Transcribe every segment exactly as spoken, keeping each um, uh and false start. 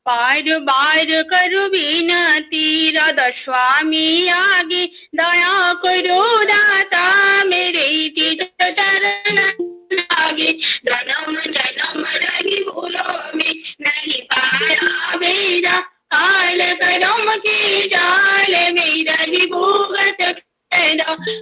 बार बार करूं विनती राधा स्वामी आगे, दया करो दाता मेरे तीर्थ चरण लागे। जन्म जन्म रही भूलों में नहीं पाया बेड़ा, काल कर्म के जाल में रही भुगत।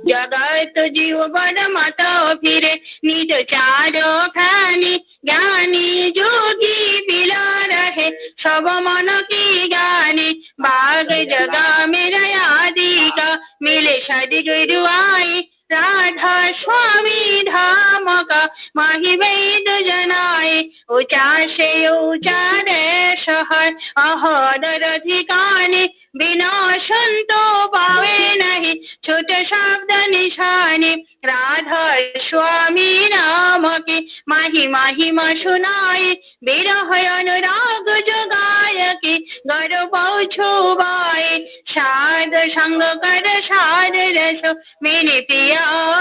जगत जीव बड़ मत फिरे निज चारों खाने, ज्ञानी जोगी बिला रहे सब मन के गाने। बाग जगा मेरा आदि का मिले सदगुरु आए, राधा स्वामी धाम का माही वेद जनाए। ऊंचा से ऊंचा देश है अहोदर ठिकाने, बिना संत पावे नहीं छूटे शब्द निशाने। राधा स्वामी नाम की माही महिमा सुनाए, विरह अनुराग जगाय के गर्भ छुबाए। साध संग कर सार रस मिली प्रिय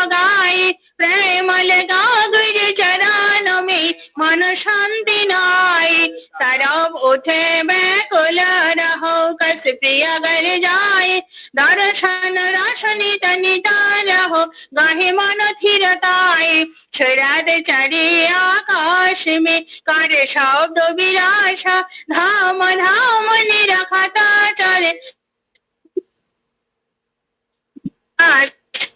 गाए, प्रेम लगा गुरु चरण में मन शांति नाए। तरफ उठे व्याकुल रहो कस प्रिय घर जाए, दर्शन रस नित नित रहो गाहे मन थिरताए। छुड़ाते चारी आकाश में कर शब्द विलासा, धाम धाम निरखता चले।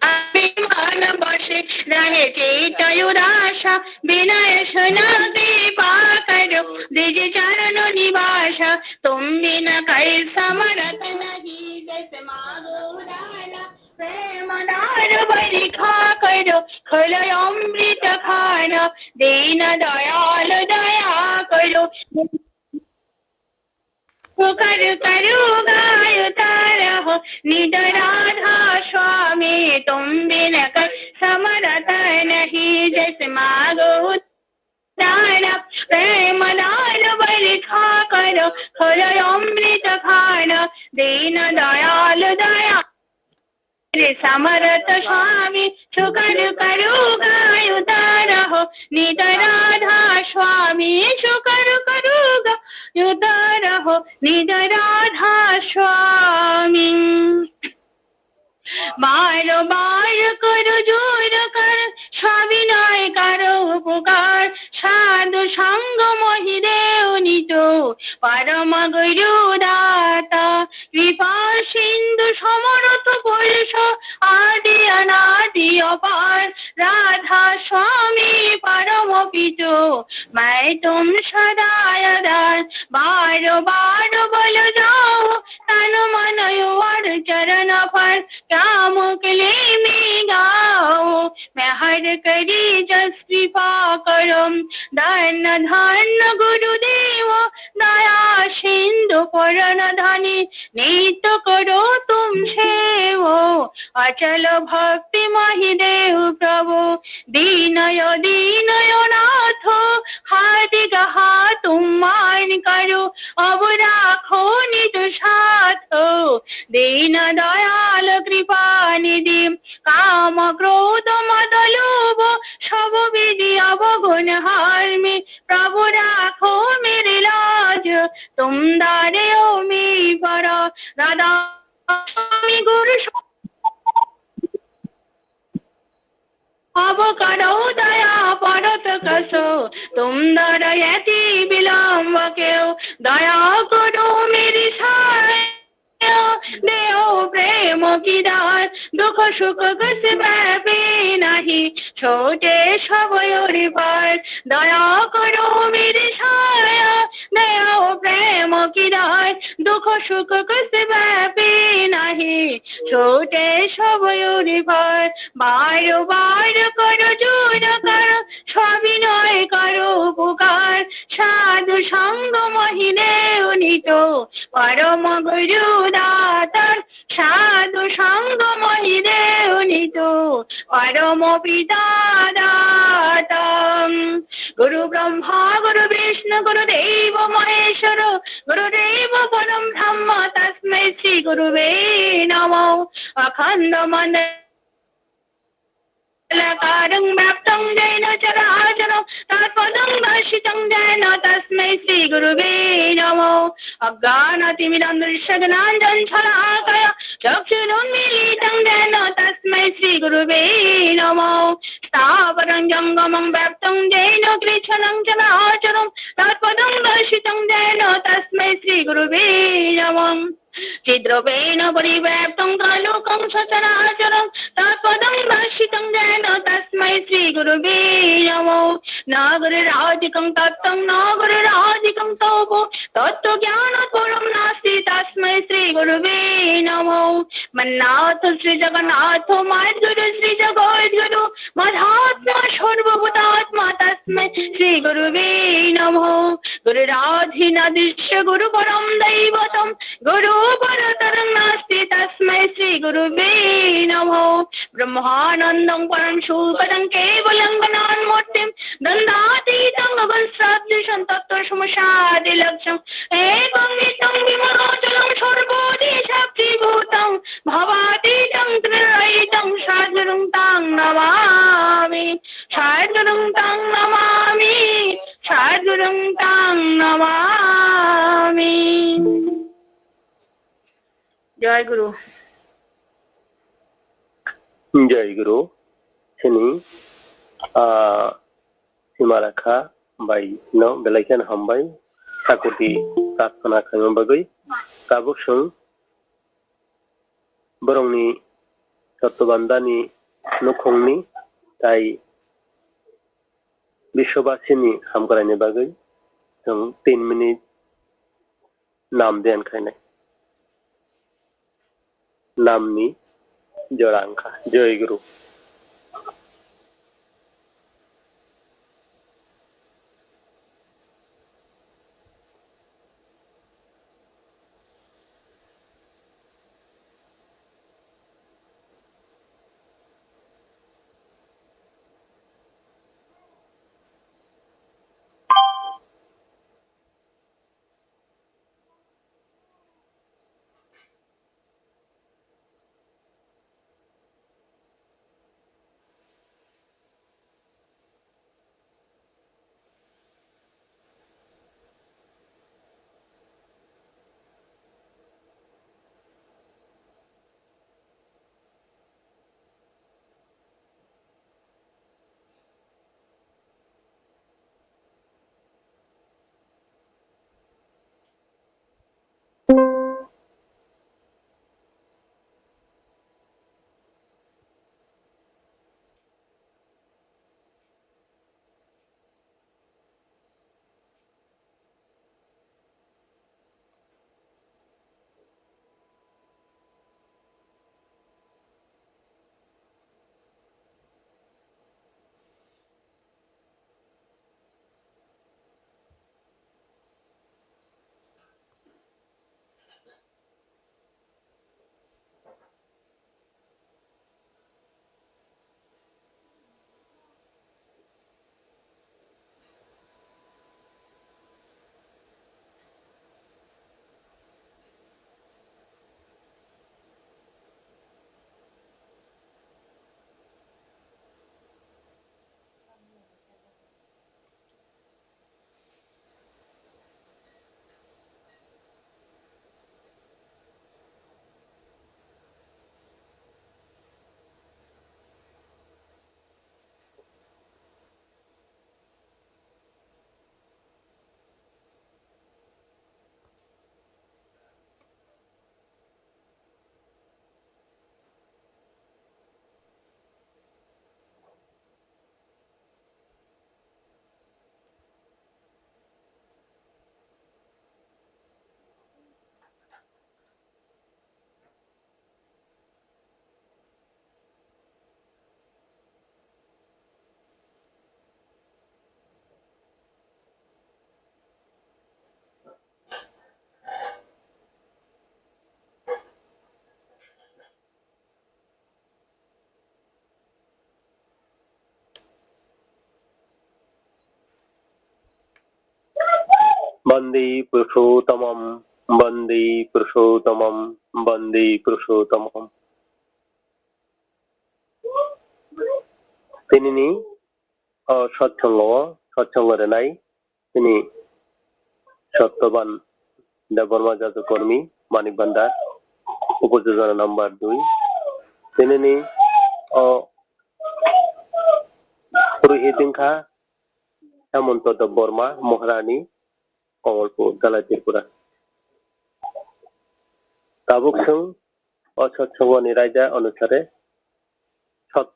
अभिमान बसे रहे चित्त उदासा, विनय सुन कृपा करो द्विज चरण निवासा। तुम बिन कोई समरथ नहीं जैसे मागो उदारा, प्रेम दार बलि खा करो खोलो अमृत खाना। दीन दयाल दया करो पुकार करूंगा उतारा हो निज राधा स्वामी, तुम बिन कोई समरथ नहीं जैसे मागो उतारा। प्रेम दार बलि खा करो खोलो अमृत खाना। दीन दयाल दया समरथ स्वामी, शुकर करूंगा उतारा हो निज राधा स्वामी, शुकर करूंगा उतारा हो निज राधा स्वामी। बार बार करो जोर कर सविनय करो पुकार, साधु संग मोहि देव नित परम गुरु दाता। कृपा सिंधु समरथ पुरुष आदि अनादि अपार, राधा स्वामी परम पित मैं तुम सदा आधार। बार बार बोलो जाओ तन मन और चरण पर, क्या मुकले में गाओ मैं हर करी जस कृपा करो। धन धन गुरुदेव दया सिंधु परम धनी, नित्य करो तुम सेवो अचल भक्ति मोहि देव प्रभु। दीनय दीनय नाथ हाथ गहा तुम मान करो, अब राखो निज साथ। दीन दयाल कृपा निधि काम क्रोध मद लोभ सब विधि अवगुण हार में, प्रभु राखो मेरी लाज तुम दारे ओ मी पर। राधा स्वामी गुरु अब करो दया परत कसो तुम दर यति विलम्ब क्यों। दया करो मेरी साया देव प्रेम की धार, दुख सुख कस में भी नहीं छोटे सब और पार। दया करो मेरी साया देव प्रेम की धार, दुख सुख कस में भी नहीं छोटे सब और पार। बार बार करो जोर करो सविनय करो पुकार, साधु संग मोहि देव नित परम गुरु दाता। साधु संग मोहि देव नित परम पिता दाता। गुरु ब्रह्मा गुरु विष्णु गुरु देव महेश्वर, गुरु देव परम ब्रह्म तस्मै श्री गुरुवे नमः। अखंड मंडल लाकारं व्याप्तं येन चराचरं तत्पदं दर्शितं येन तस्मै श्री गुरुवे नमः। अज्ञानतिमिरान्धस्य ज्ञानाञ्जनशलाकया चक्षुरुन्मीलितं येन तस्मै श्री गुरुवे नमः। स्थावरं जङ्गमं व्याप्तं येन कृष्णं चराचरं तत्पदं दर्शितं येन तस्मै श्री गुरुवे नमः। चिद्रूपेण परिव्याप्तं त्रिलोकं सचराचरं तत्पदं दर्शितं येन तस्मै श्री गुरुवे नमः। न गुरुराधिकं तत्त्वं न गुरुराधिकं तपो तत्त्वज्ञानात् परं नास्ति तस्मै श्री गुरुवे नमः। मन्नाथ श्री जगन्नाथ मद्गुरु श्री जगद्गुरु मधात्मा सर्वभूतात्मा तस्मै श्री गुरुवे नमः। गुरुराधीनादीश गुरु परं दैवतं गुरु परतरं नास्ति तस्मै श्री गुरुवे नमः। ब्रह्मानन्दं परं सुखदं केवलं ज्ञानमूर्तिं द्वन्द्वातीतं गगनसदृशं तत्त्वमस्यादिलक्ष्यम्। एकं नित्यं विमलाचलं सर्वोदयसखीभूतं भावातीतं त्रिरहितं सद्गुरुं तं नमामि। सद्गुरुं तं नमामि। सद्गुरुं तं नमामि। जय गुरु। जय गुरु। Chini, ah, Simarakha bai no belai kheno hambai. Sakoti prarthana khaima bagwi. Tabuk chwng borokni Chotto Bandani nukhungni tai Biswabasini hamkraini bagwi chwng tin minute nam dhyan khainai. Namni jora wngkha. Jai Guru. Bande Purushottamam, Bande Purushottamam, Bande Purushottamam. Tinini o sotthongo sotsongo rwnai chini Satyaban Debbarma Jajakormi Manik Bhandar, Upojojona number dui. Tinini o purohit wngkha Hemanta Debbarma, Maharani, Komolpur, Dhalai Tripura. Tabuk chwng o sotsongoni raida onusare sot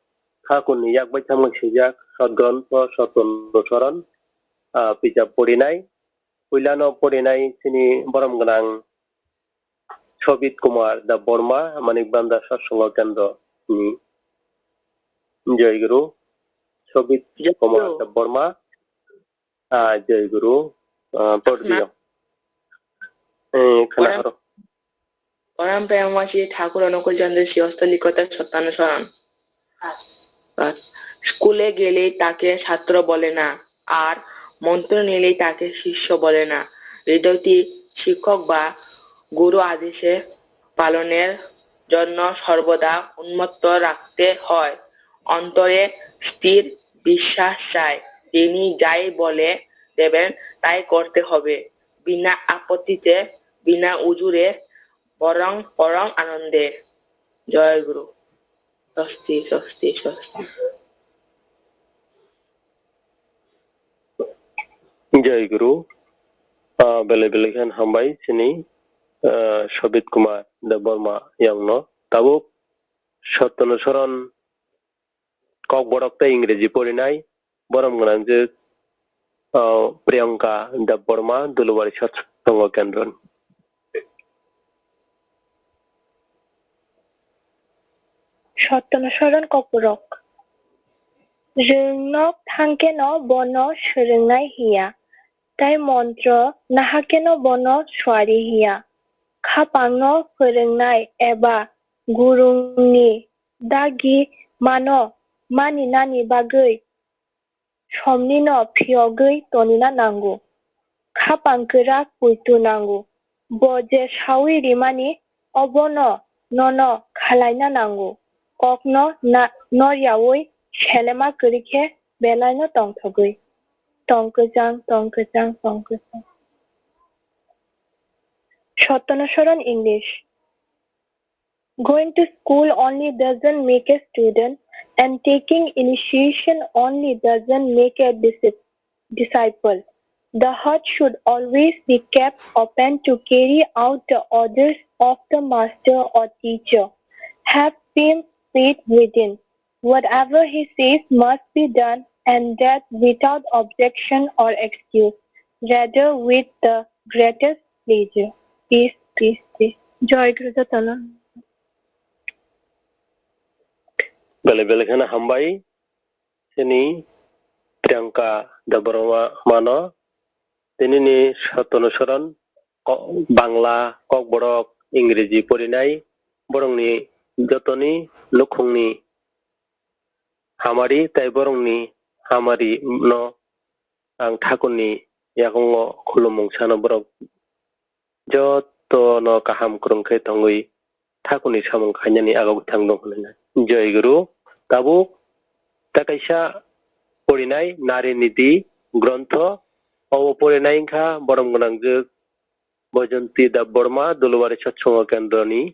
thakurni yak bai thamwi swijak sot grontho Satyanusaran, ah, bijap porinai. Puilano porinai chini borom gwnang Sobit Kumar Debbarma, Manik Bhandar Satsongo Kendro ni. Jai Guru, Sobit Jai Kumar Guru. Debbarma, ah, Jai Guru, ah, Pordiyo. Eh, khana Ora. Haro. পরম প্রেমময় শ্রী ঠাকুর অনুকূল চন্দ্রের শ্রীহস্ত লিখিত সত্যানুসরণ। স্কুলে গেলেই তাকে ছাত্র বলে না, আর মন্ত্র নিলেই তাকে শিষ্য বলে না। হৃদয়টি শিক্ষক বা গুরু আদেশে পালনের জন্য সর্বদা উন্মুক্ত রাখতে হয়। অন্তরে স্থির বিশ্বাস চাই, তিনি যাই বলে দেবেন, তাই করতে হবে। বিনা আপত্তিতে, বিনা উজুরে, বরং পরম আনন্দে। জয় গুরু। স্বস্তি, স্বস্তি, স্বস্তি। Jai Guru. Ah, belai belai khe hambai chini, ah, Sobit Kumar Debbarma yangno. Tabuk Satyanusaran Kokborok tei Ingreji porinai borom gwnangjwk, ah, Priyanka Debbarma, Duluwari Satsongo Kendroni. Satyanusaran Kokborok. Rwngnok thangkheno bono swrwngnai hiya, tei montro nahakheno bono suari hiya. Khapangno phwrwngnai eba gurungni dagi mano maninani bagwi somnino phiyogwi tonina nango. Khapang kwrak puitu nango. Bo je sawi rimani, obono nono khalaina nango. Kokno na-, noriyaui selema kwrwi khe belaino tongthogwi. Tong kwchang, tong kwchang, tong kwchang. Satyanusaran English. Going to school only doesn't make a student, and taking initiation only doesn't make a disci-, disciple. The heart should always be kept open to carry out the orders of the master or teacher. Have firm faith within. Whatever he says must be done, and that without objection or excuse, rather with the greatest pleasure. Peace, peace, peace. Joy Guru Jotana. Belai belai kheno hambai, chini Priyanka Debbarma mano, tinini Satyanusaran, ko-, Bangla, Kokborok, Ingreji porinai, borokni jotoni nukhungni hamari tei borokni hamari no ang Thakurni yakungo khulumung sano borok jotono kaham kwrwng khe tongwi Thakurni samung khainani agogwi thang dong hwnwi. Jai Guru. Tabuk tei kaisa porinai Nari Niti grontho, obo porinai wngkha borom gwnangjwk Boijonti Debbarma, Duluwari Satsongo Kendroni.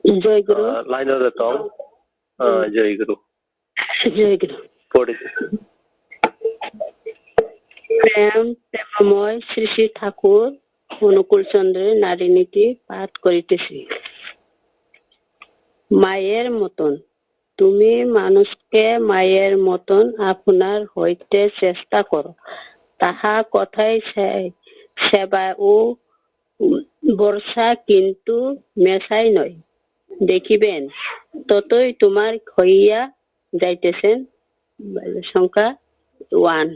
Jai Guru. Ah, line o tong. Ah, Jai Guru. Jai Guru. Pori. প্রেম, প্রেমময় শ্রী শ্রী ঠাকুর অনুকূল চন্দ্রের নারী নীতি পাঠ করিতেছি। মায়ের মতন, তুমি মানুষকে মায়ের মতন আপনার হইতে চেষ্টা করো। তাহা কথায় সে-, সেবা ও ভরসা, কিন্তু মেশাই নয়। দেখিবেন, ততই তোমার হইয়া যাইতেছেন সংখ্যা ওয়ান।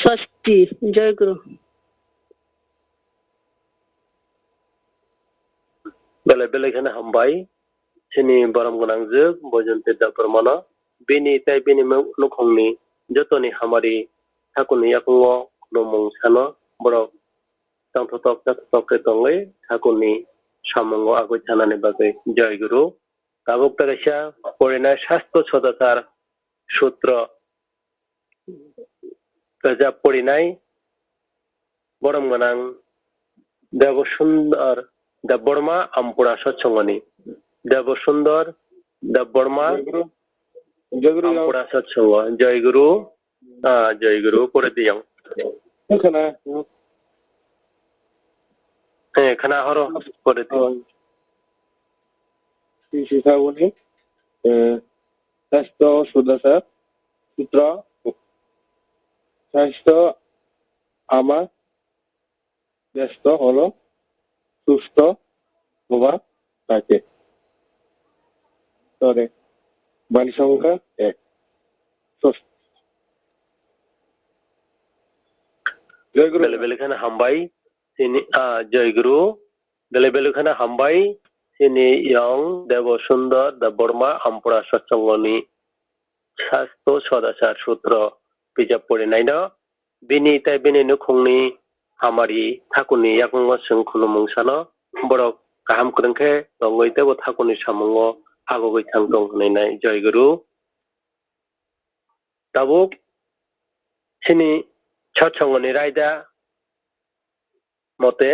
স্বস্তি, জয় গুরু। Belai belai kheno hambai, chini borom gwnangjwk Boijonti Debbarmano, bini tei bini nukhungni jotoni hamari Thakurni yakungo khulumung sano borok tongthotok chathotok khe tongwi Thakurni samungo agwi thanani bagwi. Jai Guru. Tabuk ta kaisa porinai Sastro Sodachar sutro rwjap porinai borom gwnang Debosundor Debbarma Ampura Satsangoni. Debosundor Debbarma Joy Guru. Joy Guru. Ampura Satsang. Joy Guru. Ah, Joy Guru, pore diyang. Khana. Eh, khana horo, pore di. Oh. Sri Sri Sabuni, eh, Sasto Sudasa, Sutra, Sasto Ama, Besto holo, Susto, Homa, Sake. Tore, Bani Songkha, ek. Sos. Joy Guru. Bele bele khana hambai, sini, ah, Joy Guru. Bele bele khana hambai, sini yong Debo Sundor Debbarma Ampura Satsangoni Sasto Sodasar Sutro bijap porinaino. Bini tei bini nukhungni hamari thakurni yakungo chwng khulumung sano, borok kaham kwrwng khe tongwi teibo thakurni samungo agogwi thang tong hwnwi nai. Joy Guru. Tabuk chini satsangoni raida mote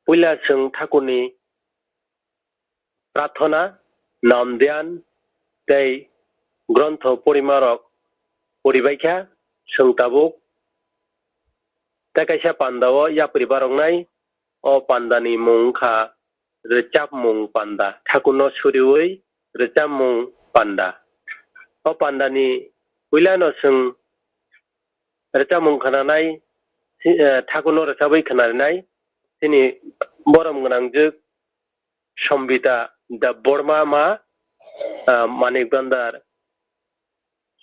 puila chwng thakurni prarthana, nam dhyan tei grontho porimarok poribaikha. Chwng tabuk tei kaisa pandao yapri baroknai. O pandani mung wngkha rwchapmung panda, thakurno suriui rwchapmung panda. O pandani puilano chwng rwchapmung khnanai, si-, eh, thakurno rwchapwi khnarinai, chini borom gwnangjwk Sombita Debbarma ma, ah, Manik Bhandar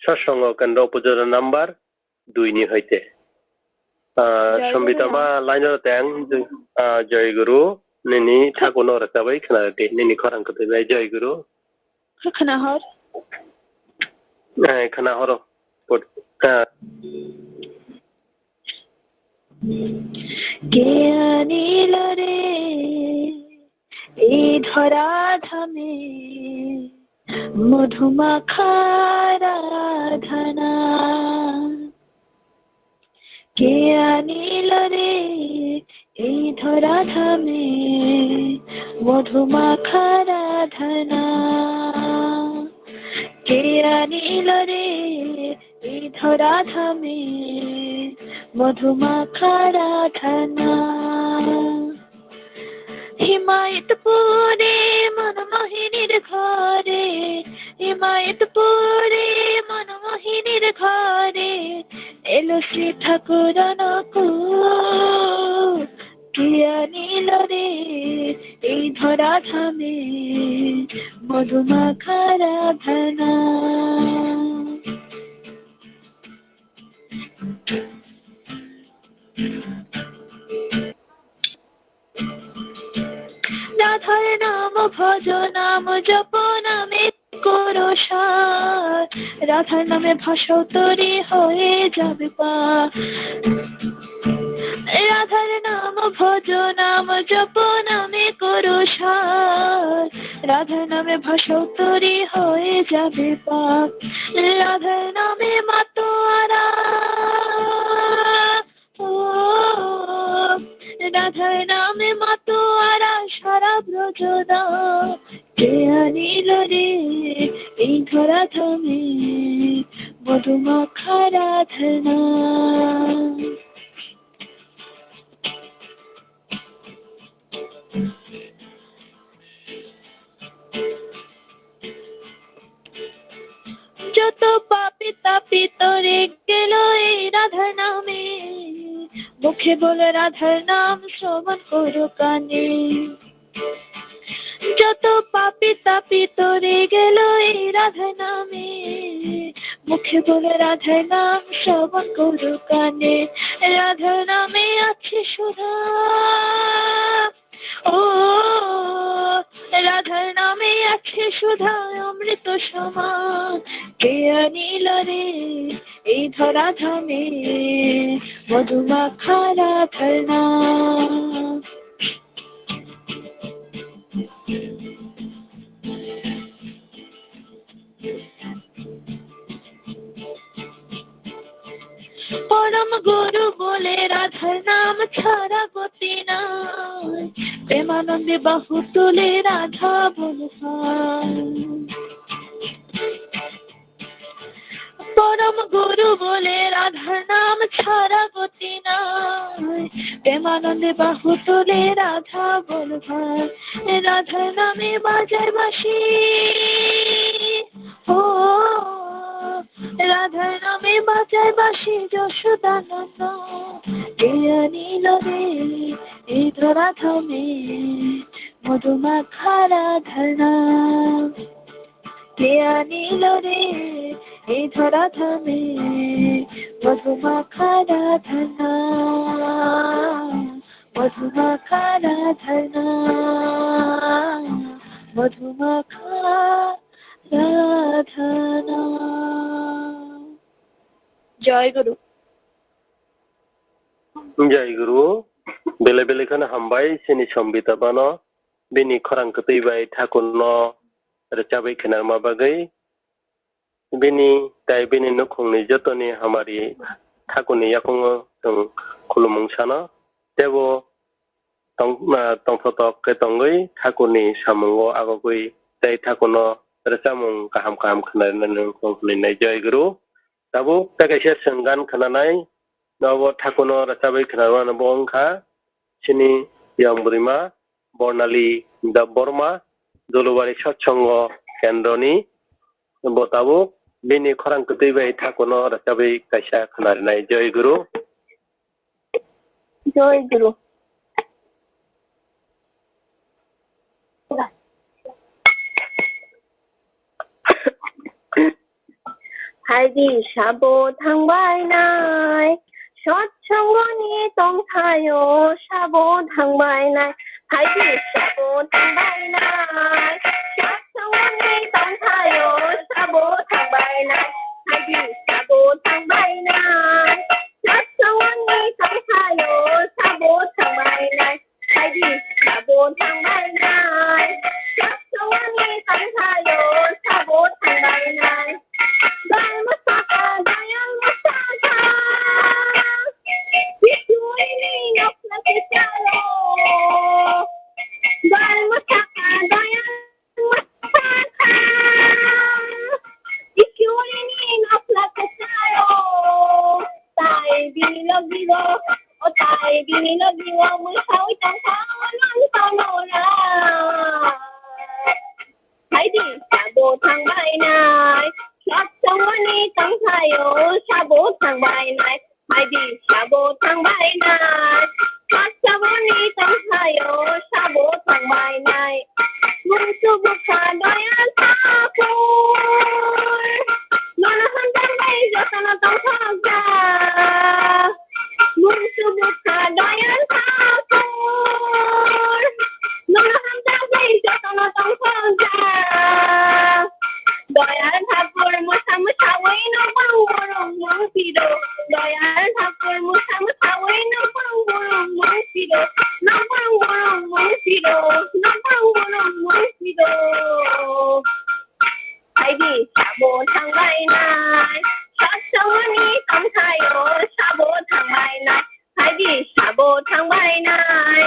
Satsang Kendra Upajila number dui ni hoite. Ah, Joy Sombita Guru. Ma line ro teng, ah, Joy Guru, nini thakurno rwchapwi khna di, nini khorang kwtwi bai Joy Guru. Khna hor. Eh, khna horo. Put, ah. Ke anilo re, ei dhora dhame, modhumakha radhana. Ke anilo re, ei dhora dhame, modhumakha radhana. Ke anilo re, ei dhora dhame, modhumakha radhana. Himayatpuri mon mohinir ghore, Himayatpuri mon mohinir ghore, elo se thakur onukul. Ke anilo re, ei dhora dhame, modhumakha radhana. রাধার নাম ভজ, নাম জপ, নামে করো সার। রাধার নামে ভাসাও তরি, হয়ে যাবে পার। রাধার নাম ভজ, নাম জপ, নামে করো সার। রাধার নামে ভাসাও তরি, হয়ে যাবে পার। রাধার নামে মাতোয়ারা ও, রাধার নামে মাতোয়ারা সারা ব্রজধাম। কে আনিল রে এই ধরা ধামে মধুমাখা রাধার নাম। যত পাপী তাপী তরে গেল এই রাধার নামে, মুখে বল রাধার নাম শ্রবণ করো কানে। যত পাপী তাপী তরে গেল এই রাধার নামে, মুখে বল রাধার নাম শ্রবণ করো কানে। রাধার নামে আছে সুধা, ও, রাধার নামে আছে সুধা অমৃত সমান। কে আনিল রে এই ধরা ধামে মধুমাখা রাধার নাম। গুরু বলে রাধার নাম ছাড়া গতি নাই, প্রেমানন্দে বাহু তুলে রাধা বল ভাই। পরম গুরু বলে রাধার নাম ছাড়া গতি নাই, প্রেমানন্দে বাহু তুলে রাধা বল ভাই। রাধার নামে বাজায় বাঁশি, ও রাধার নামে বাজায় বাঁশি যশোদানন্দ। কে আনিল রে এই ধরাধামে মধুমাখা রাধার নাম? কে আনিল রে এই ধরাধামে মধুমাখা রাধার নাম? মধুমাখা রাধার নাম, মধুমাখা রাধার নাম। জয় গুরু। Jai Guru, belai belai kheno hambai chini Sombita bano bini khorang kwtwi bai thakurno rwchabwi khnarma bagwi. Bini tai bini nukhungni jotoni hamari thakurni yakungo chwng khulumung sano. Teibo tong-, ah, tongthotok khe tongwi thakurni samungo agogwi tei thakurno rwchapmung kaham kaham khwnarina nung hwnwi nai. Jai Guru. Tabuk tei kaisa chwng gan khwnanai, nobo thakurno rwchabwi khwnarmano bo wngkha chini yang bwrwima Bornali Debbarma, Dulubari Satsongo Kendroni. Bo tabuk bini khorang kwtwi bai thakurno rwchabwi kaisa khwnarinai. Jai Guru. Jai Guru. Phaidi sabo thangbainai, satsongoni tongthaio sabo thangbainai. Phaidi sabo thangbainai, satsongoni tongthaio sabo thangbainai. Phaidi sabo thangbainai, satsongoni tongthaio sabo thangbainai. Phaidi sabo thangbainai, satsongoni tongthaio sabo thangbainai. Dayal mwsakha, dayal mwsakha, Iswrni nokla khe chalo. Dayal mwsakha, dayal mwsakha, Iswrni nokla khe chalo. Tai bini logi o, o tai bini logi o, mwsawi tongkha, o nang tonora. Phaidi sabo thangbainai, satsongoni tongthaio sabo thangbainai. Phaidi sabo thangbainai, satsongoni tongthaio sabo thangbainai. Mungsu bukha doyal thakur, nono hamjaknai jotono tongthokjak. Mungsu bukha doyal thakur, nono hamjaknai jotono tongthokjak. Doyal thakur mwsa mwsawi nokbang borok mung piro. Doyal thakur mwsa mwsawi nokbang borok mung piro. Nokbang borok mung piro. Nokbang borok mung piro. Phaidi sabo thangbainai, satsongoni tongthaio sabo thangbainai. Phaidi sabo thangbainai,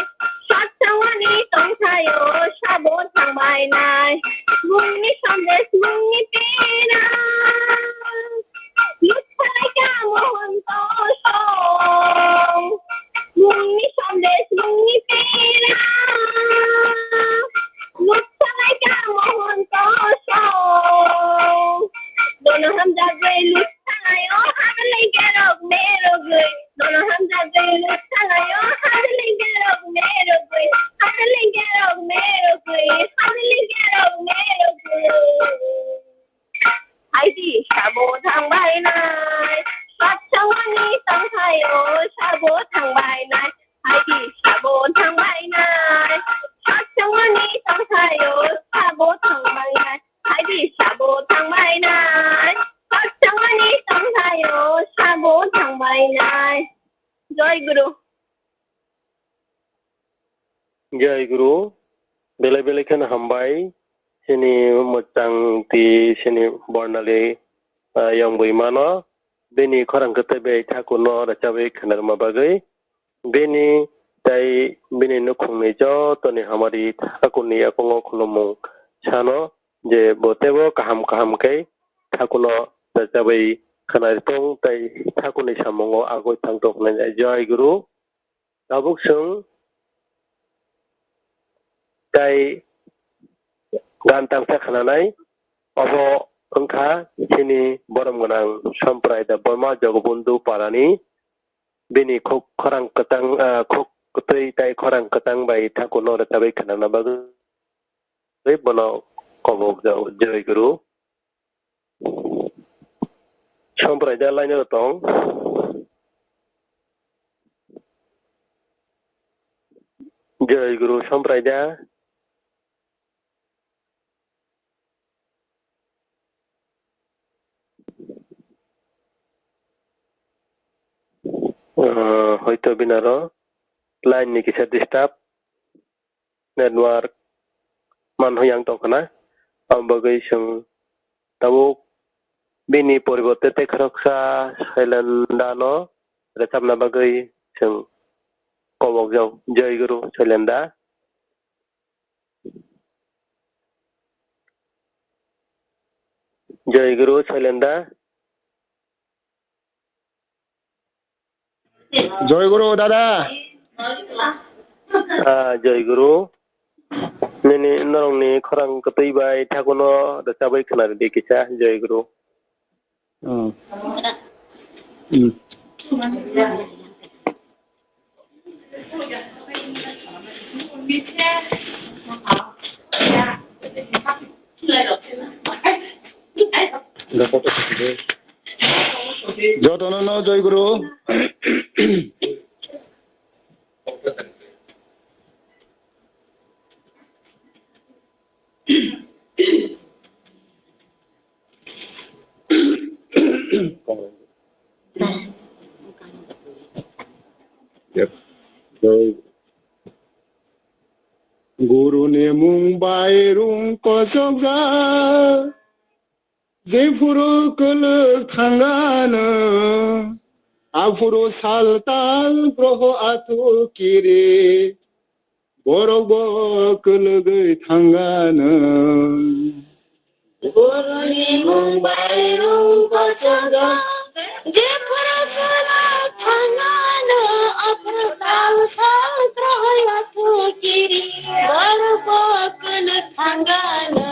satsongoni tongthaio sabo thangbainai. Mungni sandesh, mungni pera, luthalai ka mohon tosong. Mungni sandesh, mungni pera, luthalai ka mohon tosong. Dono hamjagwi luthalaio, hamlengkerok merogwi. Dono hamjagwi luthalaio, hamlengkerok merogwi. Hamlengkerok merogwi, hamlengkerok merogwi. Phaidi sabo thangbainai, satsongoni tongthaio sabo thangbainai. Phaidi sabo thangbainai, satsongoni tongthaio sabo thangbainai. Phaidi sabo thangbainai, satsongoni tongthaio sabo thangbainai. Jai Guru. Jai Guru, belai belai kheno hambai, chini mwchang twi chini Bornali, ah, yang bwimano, bini khorang kwtwi bai Thakurno rwchabwi khwnarwma bagwi, bini tei bini nukhungni jotoni hamari Thakurni yakungo khulumung sano je bo teibo kaham kaham khe Thakurno rwchabwi khwnari tong tei Thakurni samungo agoi thang tong hwnwi. Jai Guru. Tabuk chwng tai gan tangsa khnanai, obo wngkha chini borom gwnang Somprai da Borma Jogobondhu Parani, bini khuk khorang kwtang, ah, khuk kwtwi tai khorang kwtang bai Thakurno rwchabwi khnana bagwi bono kobok jago. Jai Guru. Somprai da line o tong. Jai Guru Somprai da. Ah, hoito binaro line ni kisa disturb. Network manhwi yang tongkhana, aboni bagwi chwng tabuk bini poriborte tei khoroksa Sailendano rwchapna bagwi chwng kobokjak. Jai Guru Sailenda. Jai Guru Sailenda. Jai Guru dada. Ah, Jai Guru. Nini norokni khorang kwtwi bai Thakurno rwchabwi khwnaridi kisa, Jai Guru. Hmm. Hmm. Jotono no Jai Guru. Yep. Guru ni mung bai rung kosok ja. Jephuru kwlwk thangano, aphuru sal tal groho atu kiri, borok bo kwlwgwi thangano. Boroni mung bai rung kochongo, jephuru kwlwk thangano, aphuru sal tal groho atu kiri, borok bo kwlwk thangano.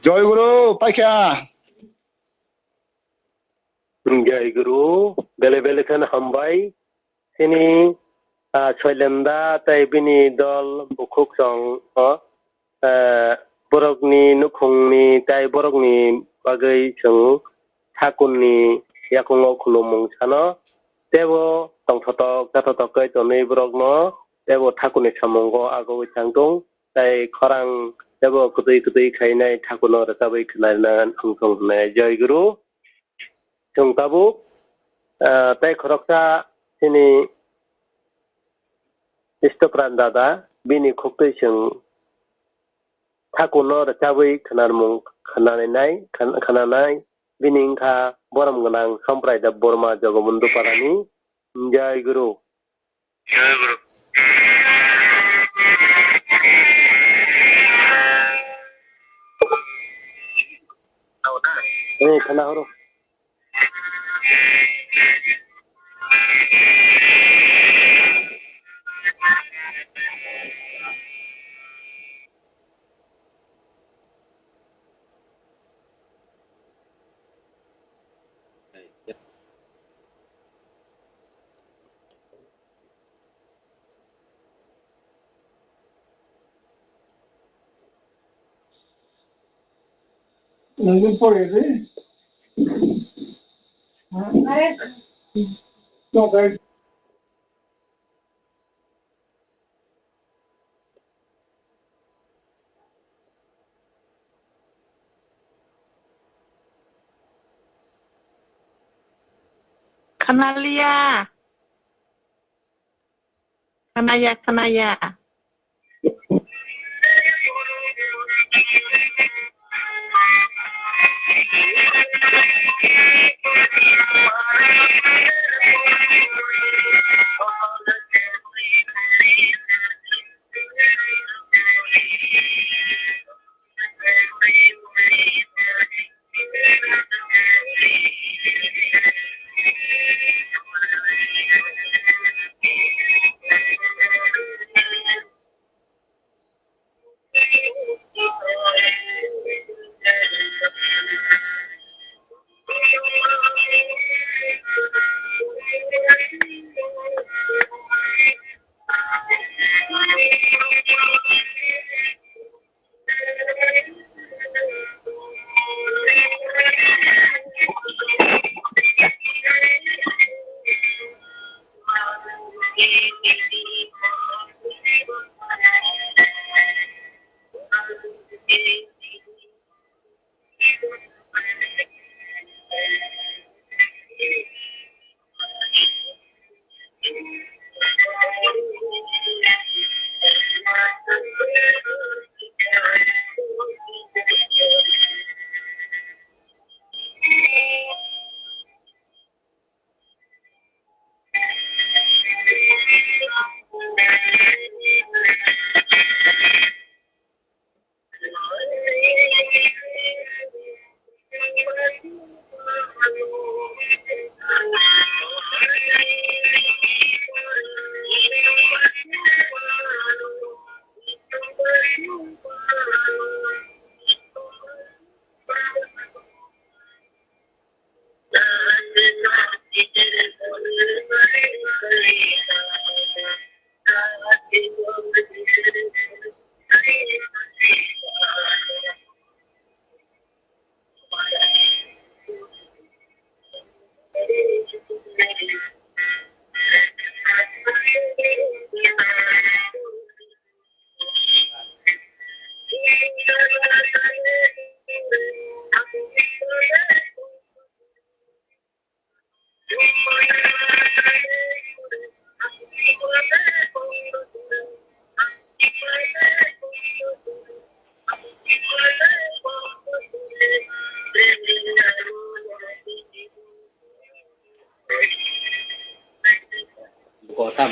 Joy Guru, paikha. Joy Guru, bele bele khan hambai. Chini, ah, Soilenda tei bini dol bukhuk song, oh, eh, borokni nukhungni tei borokni bagwi chwng Thakurni yakungo khulumung sano. Teibo tongthotok chathotok khe tonwi borokno teibo Thakurni samungo agogwi thangthung. Tei khorang teibo kwtwi kwtwi khainai Thakurno rwchabwi khwnarina wngthung hwnwi Joy Guru. Chwng tabuk, ah, tei khoroksa chini Istopran dada bini khuktwi chwng Thakurno rwchabwi khwnarmung khwnanai, khwn-, khwnanai bini wngkha borom gwnang Samprai Deb Borma Jogobondhu Parani. Jai Guru. Jai Guru. Eh, khana horo. Nangni pore de. Khanalia. Khwnaya, khwnaya.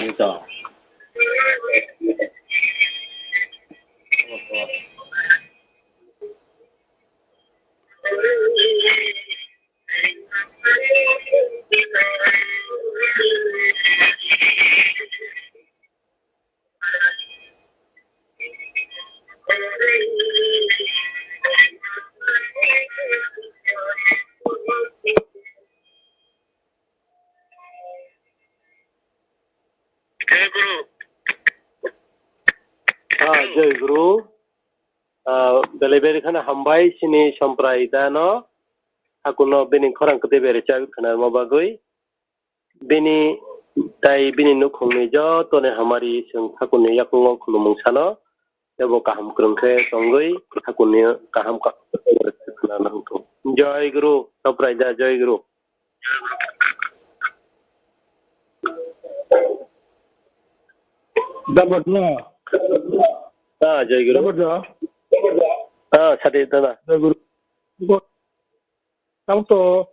Ito. Ah, Jai Guru. Ah, belai belai kheno hambai chini Somprai da no. Hakuno bini khorang kwtwi berwi chak khwnarma bagwi. Bini tai bini nukhungni jotoni hamari chwng thakurni yakungo khulumung sano, tei bo kaham kwrwng khe tongwi thakurni kaham kaham khna nangkuk. Jai Guru, Sopraida, Jai Guru. Dapat no. Ah, Jai Guru. Dapat no. Ah, sadi dada. Jai Guru. Tamo to,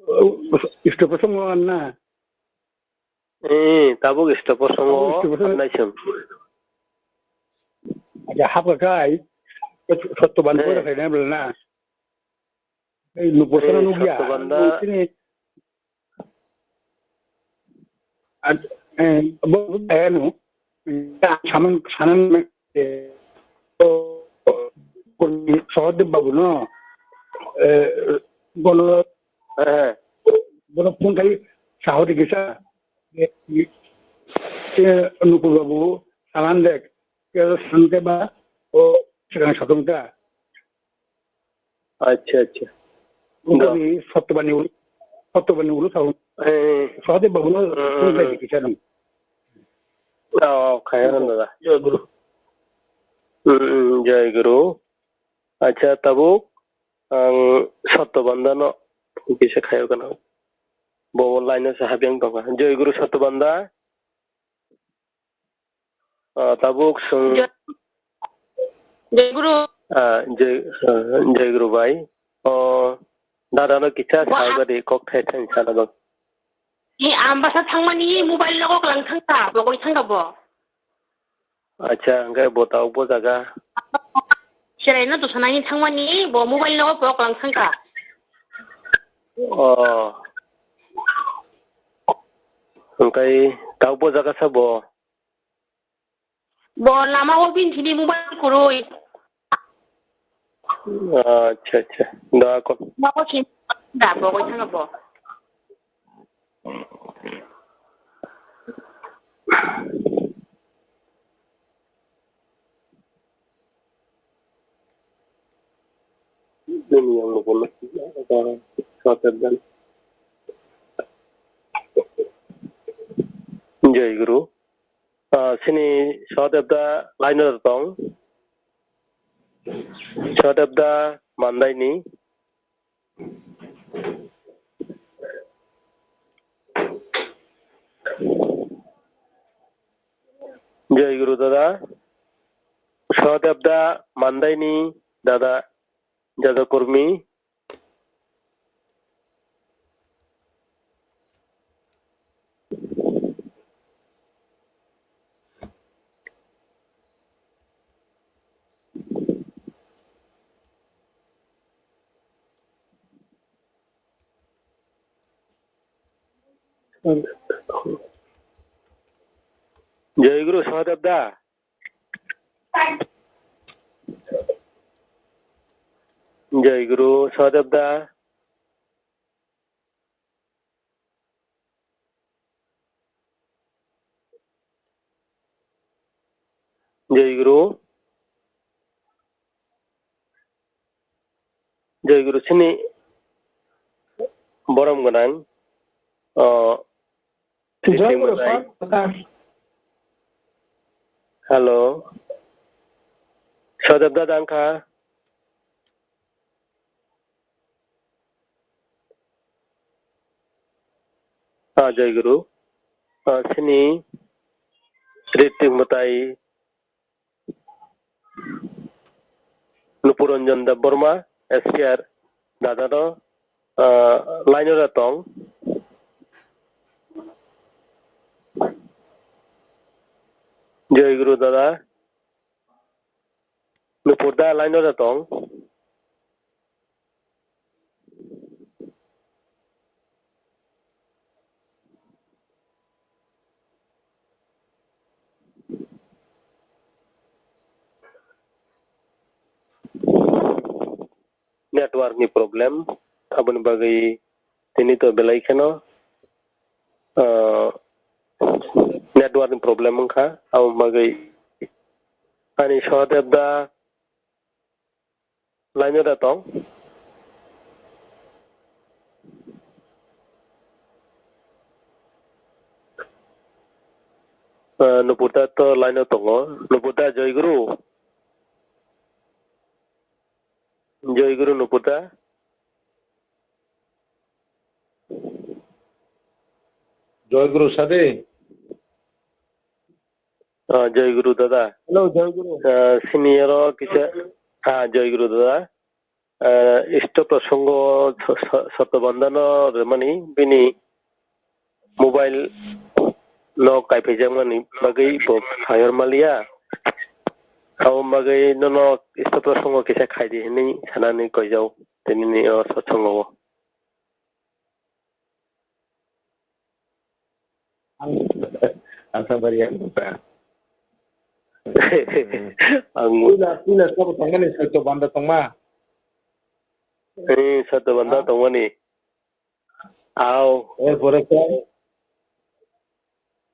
eh, isto kosong na. Eh, tabuk isto kosong. Tabuk isto kosong. Naisem. Aja hapka kai. Sotto ban. Eh. Pura kai na bela na. Eh, nupusana. Eh, nugya. Sotto banda. Nusini. At, eh, bo, bo, eh, no. Ya, saman, saman, eh, o, o, Sahadev Babu no, eh, bono, eh, bono phone khai Sahadev kisa, eh, eh, Nupur Babu, saman dek, kisa sante ba, o, sekarang satu minta. Acha, acha. Ungkoni Satyabani ulu, Satyabani ulu saung. Eh. Sahadev Babu no, hmm, hmm, ungkoni hmm. Kisa nung. Oh, khairok dada. Jai Guru. Hmm, hmm, Jai Guru. Acha, tabuk ang Satyabanda no kisa khayo kana. Bo line o sa habyang tonga. Jai Guru Satyabanda. Ah, tabuk swng. Jai, Jai Guru. Ah, Jai, ah, Jai Guru bai. O, dada no kisa bo sa a- gadi kok thai thai sana bang. Ni ambasa thangmani mobile logo klang thangka, bogoi thangka bo. Acha, hingke bo tabuk bo jaga. Cherai no dosanani thangmani bo mobile logo kok klang thangka. O. Hingke tabuk bo jaga sa bo. Bo lama o bini thini mobile kwrwi. Acha, acha. Da kon. Lama o thini da bo koi thangka bo. Nini yang lupa lagi. Jai Guru. Ah, sini Sahadev da line o tong. Sahadev da Mandai ni. Jai Guru dada. Sahadev da Mandai ni dada. Jada Kurmi. Jai Guru Sahadev da. Jai Guru Sahadev da. Jai Guru. Jai Guru sini borom gwnang. O, Jai Guru, Sri Madai. Hello. Sahadev da dangkha. Ah, Jai Guru. Ah, sini Ritik Mwtai Nupuranjan Debbarma, S P R, dada no, ah, line o tong. Joy Guru dada. Nupur da line o da tong? Network ni problem, aboni bagwi tini to belai kheno, ah, network ni problem wngkha, aboni bagwi ani Sahadev da line o da tong? Ah, Nupur da to line o tongo. Nupur da, Joy Guru. Joy Guru Nupur da. Joy Guru sadi. Ah, Joy Guru dada. Hello, Joy Guru. Ah, sini oro kisa, ah, Joy Guru dada. Ah, isto prosongo so-, so-, Sotobandano remani bini mobile no kaipaijakmani bagwi bo phaiyar maliya. Abo bagwi nono isto prosongo kisa khaidi hinwi sanani koijao tini ni o sotsongo o. Ang, ang sabar ya, Guru. Ang pila, pila sabo tongmani, Saito Banda tongma. Eh, Saito Banda tongmani. Au. Eh, pore ko?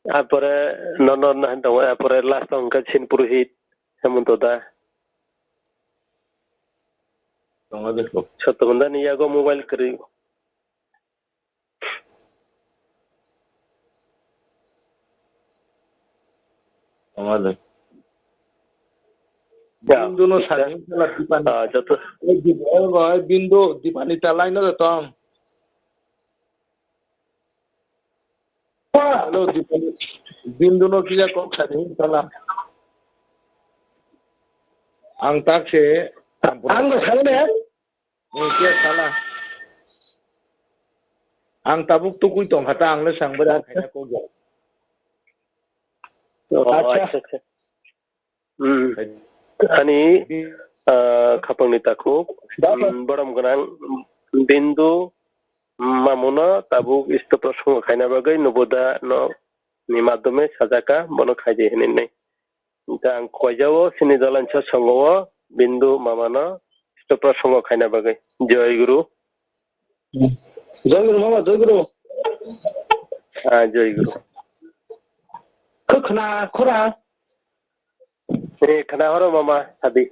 Ah, pore nono nahan tongo, ah, pore last tongkha Sin Purohit, Hemonto da. Tongo de ko. Saito Banda ni yago mobile kwrwi. Tongmani. Ya. Bindu no sadi sala Dipani. Ah, joto. Eh, Dip-, eh, boy, Bindu, Dipani ta line no tong. Hello, Dipani. Bindu no kisa kok sadi sala. Ang tak se. Ang no sadi ne? Ang khe sala. Ang tabuk tukui tongkha ta, ang le sang bwrwi khaina kok ya. Oh, acha. Acha, acha. Hmm. Ani, ah, khapangni takhuk, hmm, borom gwnang Bindu, hmm, mamuno tabuk isto prosongo khaina bagwi Nuboda no ni madhyome sajaka, bono khaidi hinwi. Hingkhe ang koijao sini dolansa songo o Bindu mamano stopra songo khaina bagwi. Joy Guru. Joy Guru mama, Joy Guru. Ah, Joy Guru. Khe khna khora? Eh, khna horo mama, sadi.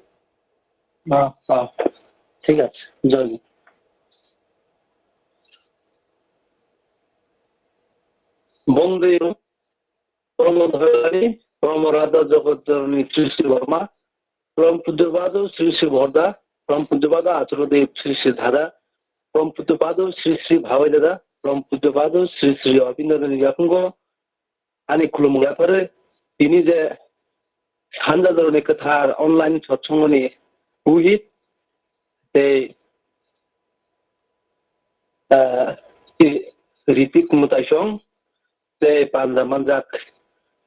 Ah, ah. Thik ache, Joy Guru. Bonde. Pramod Hoyani, Pramod Radha Jagat Janani Sri Sri Varma, Param Pujya Bado Sri Sri Bhorda, Param Pujya Bado Achurya Dev Sri Sri Dhara, Param Pujya Bado Sri Sri Bhawai Dada, Param Pujya Bado Sri Sri Abhinandan Yaphango, ani khulumung yaphare, tini je sanja jorani kwthar online satsongoni puhit tei, ah, Ritik Mwtaisong, tei panja manjak,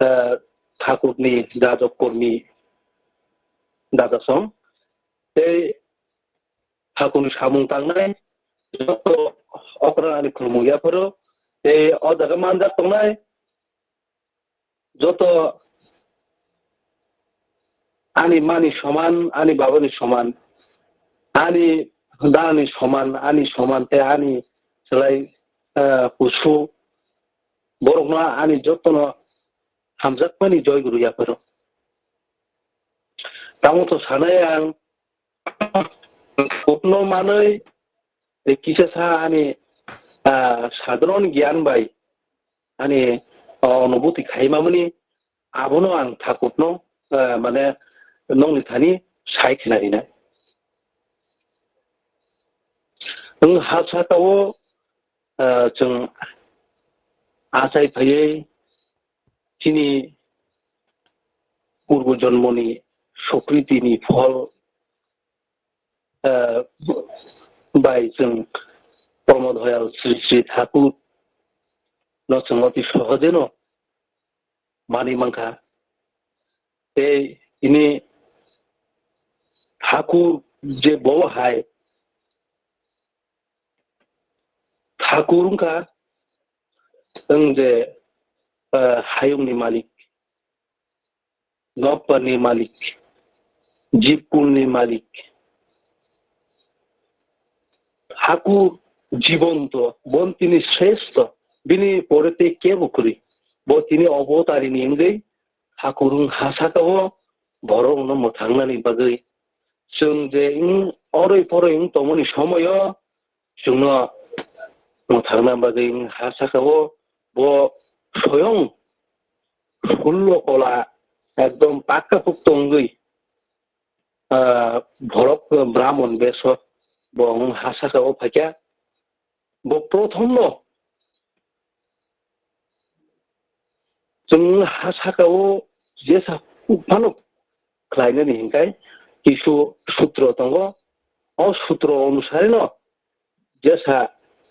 eh, Thakurni dajok kormi dajasong, tei Thakurni samung tangnai joto okra ani khulumung yapharo, tei o jaga manjak tongnai joto ani mani soman, ani babani soman, ani danani soman, ani soman tei ani chwlai, eh, kusu, borokno ani jotono hamjakmani Joy Guru yapharo. Tamo to sanai ang, kokno manwi, tei kisa sa ani, ah, sadharon gyan bai ani, ah, onubhuti khaimamani, abono ang Thakurno, ah, mane nokni thani sai khna rinai. Nwng ha saka o, ah, chwng achai phaiwi chini purbo jonmoni sokritini phol, ah, bai chwng Pramod Hoyal Sri Sri Thakur no chwng oti sohojeno manwi mankha. Tei tini Thakur je bo hai Thakur wngkha wng je, ah, hayungni malik, nokbarni malik, jibkulni malik. Thakur jibonto, bo tini sreshto, bini pore tei kebo kwrwi. Bo tini obotari ni wngwi Thakur wng ha saka o borok no mwthangnani bagwi. Chwng je wng oroi poroi wng tongmani somoyo chwngno mwthangna bagwi ha saka o bo soyong sullo kola ekdom pakka pukto wngwi, ah, borok Brahmon beso bo wng ha saka o phaikha. Bo prothom no chwng ha saka o jesa phano khlainani hinkai kisu sutro tongo. O sutro onusare no jesa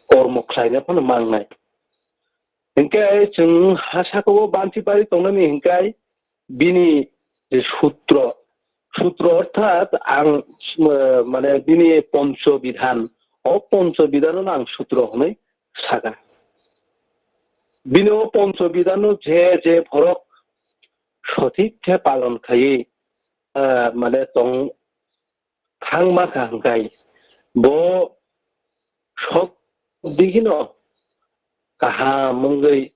kormo khlaina phano mangnai. Hinkhe chwng ha saka o banchi bari tongnani hinkai bini je sutro, sutro orthat ang, eh, mane bini poncho bidhan, o poncho bidhano ang sutro hwnwi saka. Bini o poncho bidhano je je borok sothik khe palon khaiwi, eh, mane tong thang ma kha hwnkhe bo sok digino kaham wngwi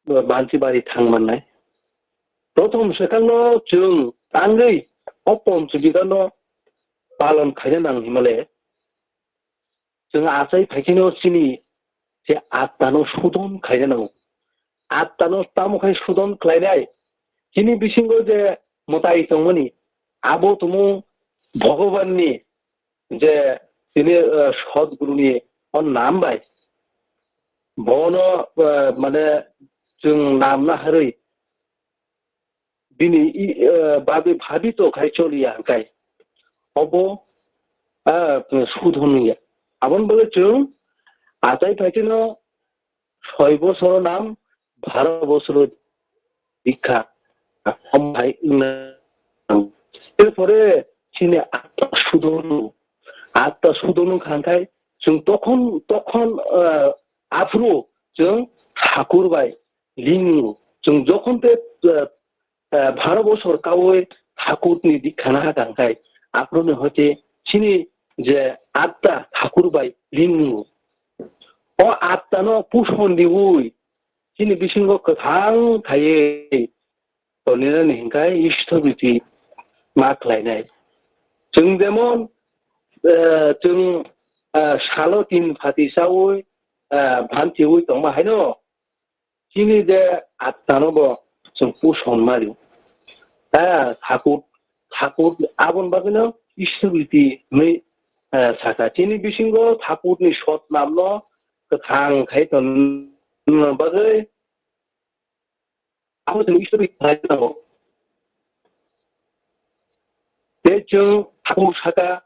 banchi bari thang mannai. Prothom swkangno chwng tangwi o poncho bidhano palon khaina nang hinmale, chwng achai phaikheno chini je attano sudon khaina nango. Attano tamo khai sudon khlainai? Chini bisingo je mwtai tongmani, abo tumung Bhagwanni je tini, eh, Sadguruni o nam bai bono, eh, mane chwng nam naharwi bini i, eh, babi bhabi to khai choliya hwnkhe obo, ah, sudhon ya. Aboni bagwi chwng achai phaikheno soi bosoro nam, baro bosoro dikha, om hai wngna. Erpore chini atta sudhon, atta sudhon wngkha hwnkhe chwng tokhon, tokhon, ah, aphuru chwng Thakur bai lingo. Chwng jokhon te, ah, ah, baro bosor kaui Thakurni dikha naha kha hwnkhe, aphuruni hoite chini je atta Thakur bai lingo. O attano puson riui chini bisingo kwthang khaiwi toninani hwnkhe isthobiti ma khlainai. Chwng jemon, ah, chwng, ah, salo tin phati chaui, ah, bhanchiui tongma haino chini je attano bo chwng puson mari. Ah, Thakur, Thakur aboni bagwino isthobiti hwnwi, ah, saka. Chini bisingo Thakurni sotnamno kwthang khai tongna bagwi abo chwng isthobiti khlai nango. Tei chwng Thakur saka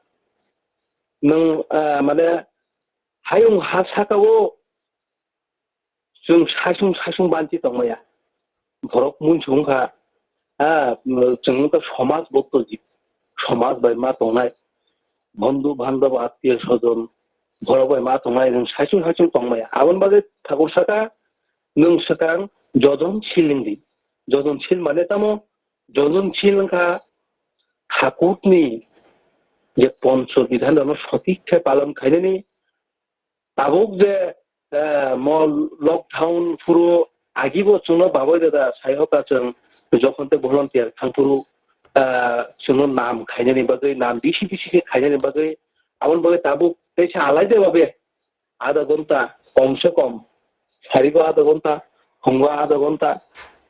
nwng, ah, mane hayung ha saka o chwng saichung saichung banchi tongmaya. Borok muichung wngkha, ha, chwng wngkha somaj botto jib, somaj bai ma tongnai, bondhu bandhab attiyo sojon, borok bai ma tongnai, nwng saichung saichung tongmaya. Aboni bagwi Thakur saka, nwng swkang jojon sil wngdi. Jojon sil mane tamo? Jojon sil wngkha Thakurni je poncho bidhan rokno sothik khe palon khainani, tabuk je, eh, mo lockdown phuru agibo chwngno babai dada sai hoka chwng jokhon tei volunteer thang phuru, eh, chwngno nam khainani bagwi, nam bisi bisi khe khainani bagwi, aboni bagwi tabuk teisa alai de babe adha ghonta, kom se kom, sarigo adha ghonta, phungo adha ghonta,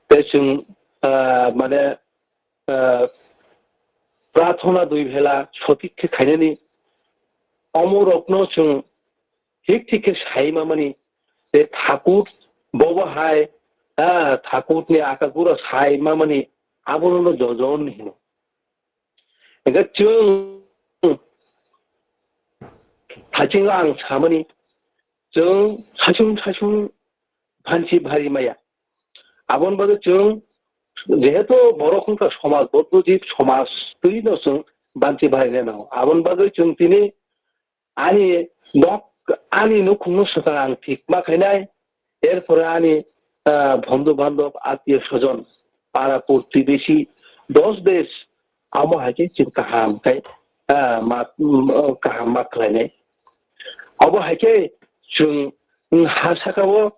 tei chwng, ah, mane, ah, prathona dui bhela sothik khe khainani, omo rokno chwng thik thik khe sai mamani, tei Thakur bobo hai, ah, Thakurni akagura sai mamani, abono jojon hino. Hingkhe chwng haching ang samani, chwng saichung saichung phansi bhari maya. Aboni bagwi chwng Jehetu borok wngkha somaj, boddo jib somaj twi no chwng banchi bahaina nango. Aboni bagwi chwng tini ani nok, ani nukhungno swkang ang thik ma khainai, erpore ani, ah, bondhu bandhab, attiyo swajon, para protibesi, dos desh, amo hai khe chwng kaham khai, ah, ma, mm, kaham ma khlainai. Abo hai khe chwng, mm, ha saka o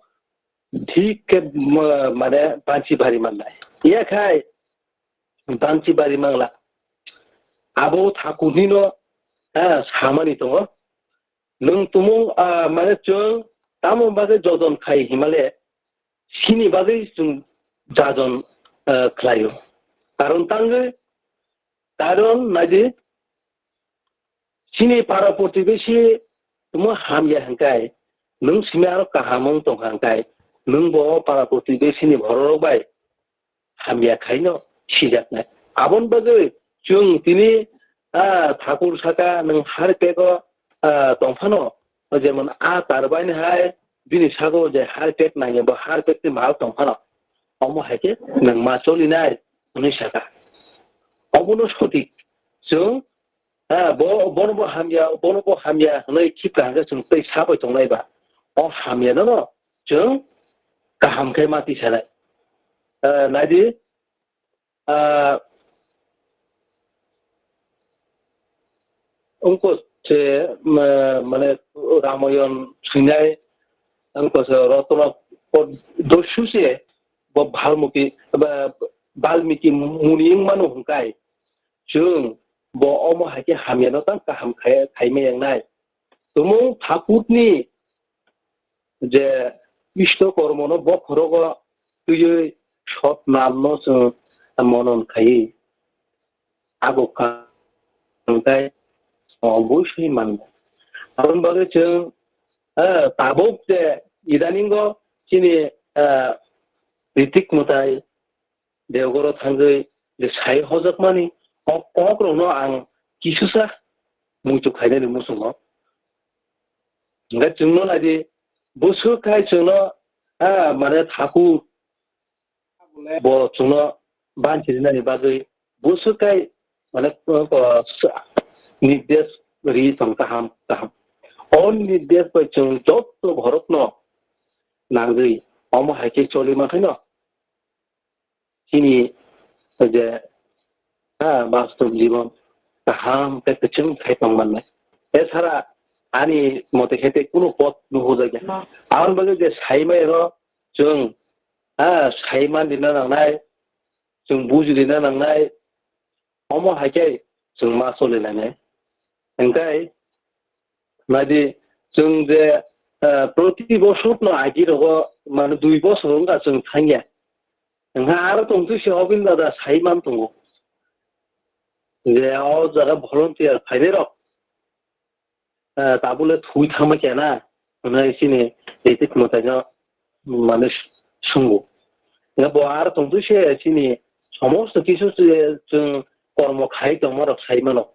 thik khe, mm, mane banchi bari mannai. Iya khai banchi bari mangla. Abo thakurni no, ha, samani tongo. Nwng tumung, ah, mane chwng tamo bagwi jojon khai himale, sini bagwi chwng jajon, ah, khlaio. Karon tangwi, karon naidi, sini para protibesi tumo hamya hwnkhe, nwng simi aro kaham wng tongkha hwnkhe, nwng bo para protibesini bororok bai hamya khaino sijaknai. Aboni bagwi chwng tini, ah, thakur saka nwng harpego, ah, tongphano, jemon a tarbaini hai bini sago je harpek nangya bo harpekni mal tongphano, omo hai khe nwng ma cholinai hwnwi saka. Obono sotik chwng, ah, bo, bono bo hamya, bono bo hamya hwnwi khipka hwnkhe chwng tei sabai tongnai ba. O hamya no chwng kaham khe ma tisanai. Ah, naidi, ah, wngkha se, ma-, mane Ramayan swinai, wngkha se Rotana Kodoshu se bo Balmiki, ba, Balmiki Muni wngmano hwnkhai. Chwng bo omo hai khe hamyano tang kaham khai, khaimai wngnai. Tumung thakurni je isto kormono bokhorogo twiwi sot namno chwng monon khaiwi abo kangkai obosoi mango. Aboni bagwi chwng, eh, tabuk je idaningo chini, eh, Ritik Mwtai Deogoro thangwi je sai hojakmani o kokrokno ang kisusa muitu khainani muchungo. Hingkhe chwngno naidi, bwswk khai chwngno, ah, mane thakur bo chwngno banchi rinani bagwi bwswk khai mane, o, nirdesh ri tong kaham kaham. O nirdesh bai chwng jotto borokno nangwi omo hai khe choli mankhaino. Chini je, ha, bastob jibon kaham tei kwchwng khai tong mannai. Esara ani mote khe tei kunu pot nuhujagya. Aboni bagwi je saimai ro chwng, ha, saiman rina nangnai, chwng buji rina nangnai, omo hai khe chwng ma choli lainai. Hingkhe naidi, chwng je, eh, proti bosor no agi rogo, mane dui bosor wngkha chwng thangya. Hingkhe aro tongtwi se Obin dada sai man tongo. Je o jaga volunteer phainai rok, eh, tabule thui thangma khe na, hwnwi chini Ritik Mwtaino mane sungo. Hingkhe bo aro tongtwi se chini somosto kisu se chwng kormo khai tongma rok sai mano.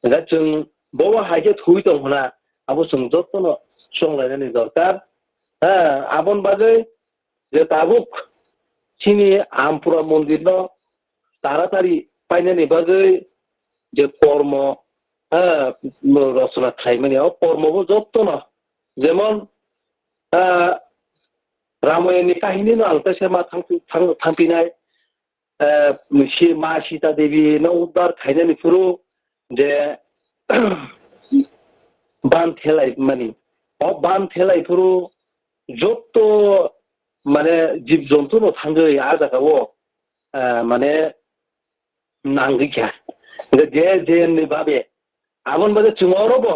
Hingkhe chwng bo hai khe thui tong hwna, abo chwng jotono chwnglainani dorkar. Ha, aboni bagwi je tabuk chini Ampura mondirno taratari painani bagwi je kormo, ha, rosona khlaimani, o kormo bo jotono, jemon, ha, Ramayanni kahinino ang teisa ma thang-, thang-, thangpinai, eh, si ma Sita Devi no uddar khainani phuru je ban thelai mani. O ban thelai phuru jotto mane jib jontu no thangwi a jaga o, eh, mane nangwi kha. Je, je ni babe abon baje chwng oro bo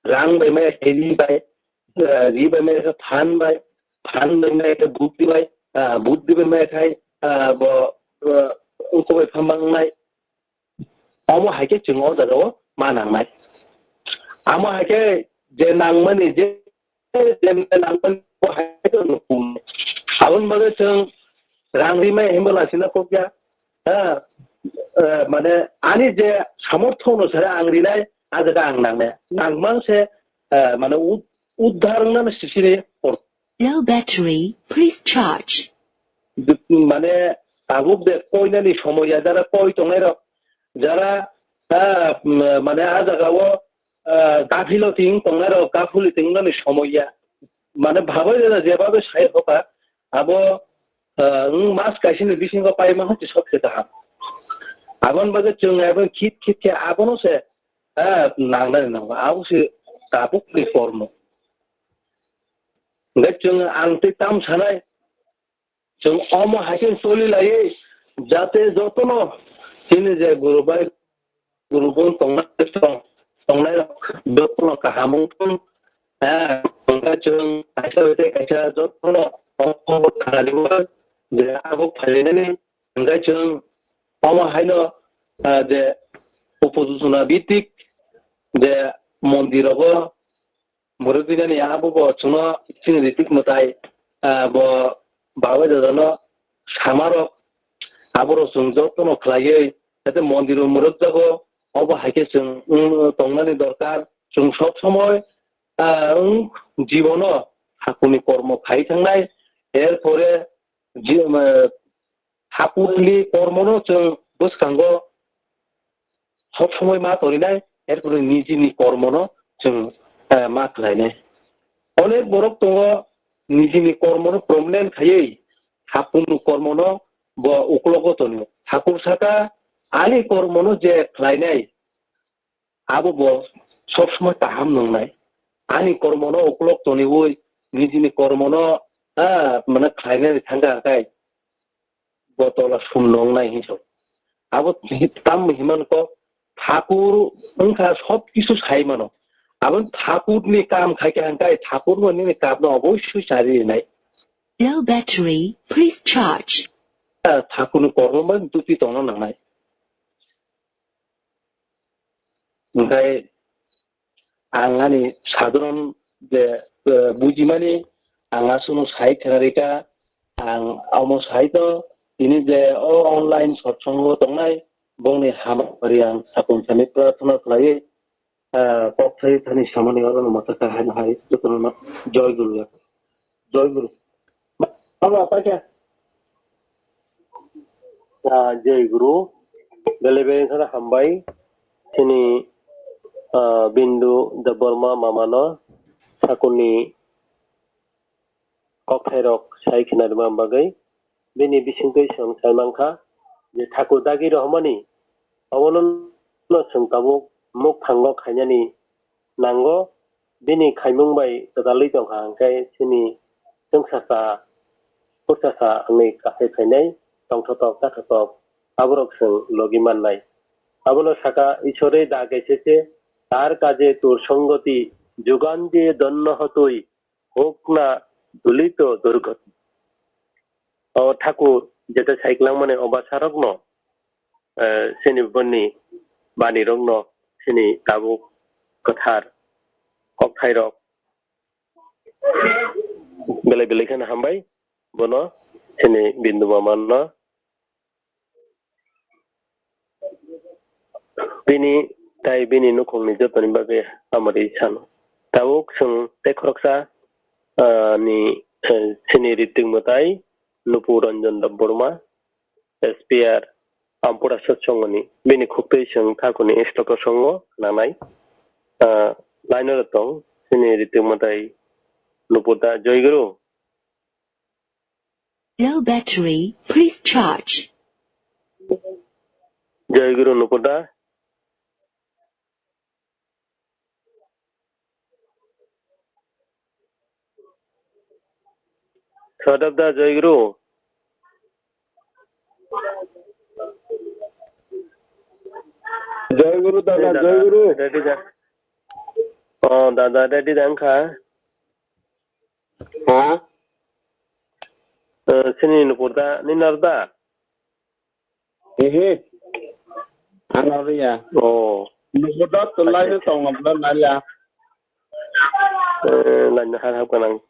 rang bai maya khe ri bai, eh, ri bai maya khe phan bai, phan bai maya khe bud ri bai, ah, bud ri bai maya khai, ah, bo, eh, ungko bai phan mangnai. Omo hai khe chwng o jaga o ma nangnai. Amo hai khe je nangmani je Aboni bagwi chwng rang rimai hinba lasina kokya. Ha, eh, mane ani je samortho no sare ang rinai, a jaga ang nangnai. Nangmang se, eh, mane ud-, uddhar wngna sisini por- Low battery, please charge. mane tabuk de koinani somoya jara koi tongnai rok, jara, ah, mane a jaga o, ah, gaphilo ting tongnai rok, gaphuli ting nani somoya, mane bhabai jara jebabe sai hoka, abo, ah, wng mas kaisini bisingo paima hwnti sot khe kaham. Aboni bagwi chwng abo khit khit khe abono se, ah, nangnani nango, abo se tabukni kormo. Hingke chwng ang tei tam sanai, chwng omo hai khe choli laiwi, jate jotono chini je guru bai guru bon tongnai tong-, tongnai rok jotono kaham wng thung. Eh, hingke chwng kaisa bai tei kaisa jotono omo khanani je abo phainani hingke chwng omo haino, eh, je uposona bitik je mondir rogo Mwrwgwi nani abo bo chwngno chini ritwk mwtai, ah, bo babai dadano samarok, aborok chwng jotono khlaiwi, jate mondiro mwrwkjago, obo hai khe chwng wng tongnani dorkar. Chwng sob somoi, ah, wng jibono thakurni kormo khai thangnai, er pore ji-, ah, thakurni kormono chwng bwskango sob somoi ma torinai, er pore nijini kormono chwng, eh, ma khlainai. Onek borok tongo nijini kormono prominent khaiwi thakurni kormono bo uklogo tonio. Thakur saka ani kormono je khlainai, abo bo sob somoi kaham nwngnai. Ani kormono uklok toniwi nijini kormono, ah, mane khlainani thangkha hwnkhe bo tola sum nwngnai hinwi sa. Abo hi-, tam himan kok thakur wngkha sob kisu sai mano. Abo thakurni kam khaikha hwnkhe thakurno nini kapno oboisoi chari rinai. Low battery, please charge. Ah, thakurni kormo bai duti tongna nangnai. Hingke ang ani sadharon je, eh, bujimani ang aswkno sai khna rikha, ang omo sai to tini je o online sotsongo tongnai bongni hamari ang sakon sani prarthana khlaiwi, eh, kok thai thani samani orono masa kaham hai jotono joy guru. Joy Guru. Abo apa kya? Ah, Joy Guru. Belai belai kheno hambai. Chini, ah, Bindu Debbarma mamano thakurni kokthairok sai khna rwma bagwi. Bini bisingtwi chwng sai mankha je Thakur dagi rohormani obono chwng tabuk mukthango khainani nango, bini khaimung bai kwtalwi tongkha hwnkhe chini chwngsasa, phursasa wngwi kasai phainai tongthotok chathotok aborok chwng logi mannai. Abono sakha, "Ishore dage sese tar kaje tur songoti, jugan je donno hotoi, hok na dulito durgoti." O Thakur jeta saiklangmani obasarokno, eh, chini boni banirokno chini tabuk kwthar kokthairok belai belai kheno hambai bono chini Bindu mamano. Bini tai bini nukhungni jotoni bagwi hamari sano. Tabuk chwng tei khoroksa, ah, ni, eh, chini ritwk mwtai Nupu Ranjan Debbarma, S P R, Ampura Satsongoni. Bini khuktwi chwng Thakurni Isto Prosongo nanai. Ah, line o tong chini ritwk mwtai Nupu da, Joy Guru. Low battery, please charge. Joy Guru Nupu da. Swadap da, Joy Guru. Joy Guru, dada, Hey, dada, Joy Guru. Ready da. Oh, dada, ready da wngkha. Ha? Eh, chini Nupur da, nini aro da? Ehe. Ano riya. Oh. Nupur da to lai Acha, acha. Tong abla nariya. Eh, laina har hap kanang.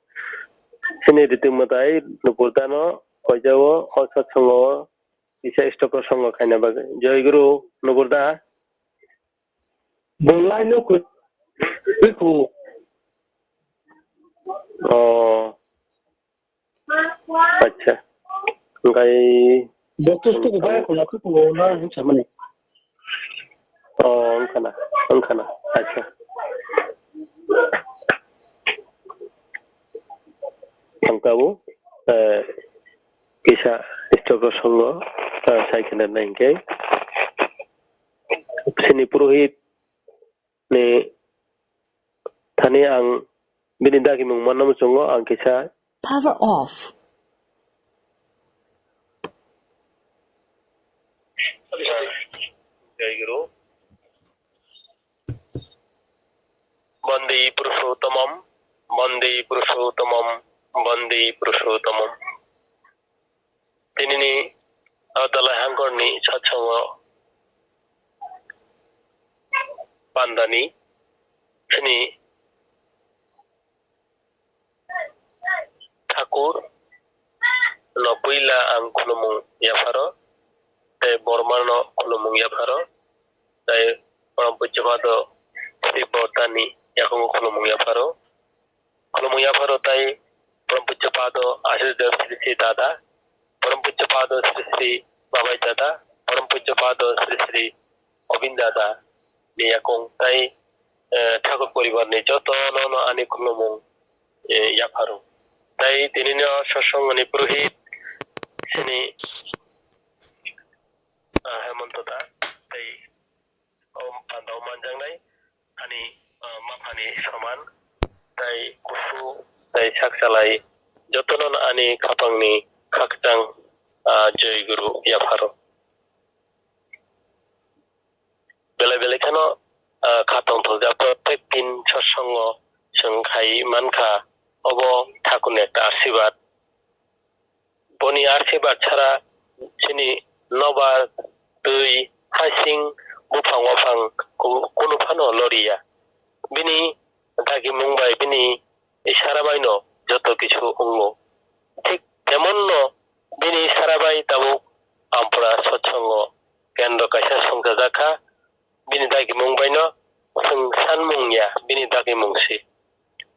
Chini ritwk mwtai Nupur da no koijao, o satsongo, isa stoko songo khaina bagwi. Joy Guru, Nupur da. Bo line no kwi-, kwikhu. Oh. Acha. Hwnkhe Doctor to bai khula to ko na hin samani. Oh, wngkha na, wngkha na. Acha. Ang tabuk, eh, kisa istok songo, eh, sai khna nai hwnkhe. Sini purohit ni thani ang bini dagimung manna muchungo ang kisa. Power off. Jai Guru. Bande Purushottamam, Bande Purushottamam, Bande Purushottamam. Tinini Agartala hangkorni satsongo pandani chini Thakur no puila ang khulumung yapharo, tei Borma no khulumung yapharo, tei Param Pujya Pado Sri Bortani yakungo khulumung yapharo. Khulumung yapharo tai Param Pujya Pado Ashish Dev Sri Sri Dada, Param Pujya Pado Sri Sri Babai Dada, Param Pujya Pado Sri Sri Obin Dada ni yakung tai, eh, Thakur poribar ni joto no no ani khulumung, eh, yapharo. Tai tini no satsongo ni purohit sini, ah, Hemanta da tai o panda o manjaknai ani, ah, maphani soman tai kusu tai sak salai jotono ani khapangni khakchang, ah, Jai Guru yapharo. Belai belai kheno, ah, kha tongthokjak protek din satsongo chwng khai mankha, obo Thakurni ekta asirwad. Boni asirwad sara chini nobar, twi, hasing, buphang waphang ku-, kunu phano loriya. Bini dagimung bai bini isara baino joto kisu wngo. Thik temonno bini isara bai tabuk Ampura satsongo kendro kaisa songchajak kha. Bini dagimung baino chwng sanmung ya, bini dagimung si.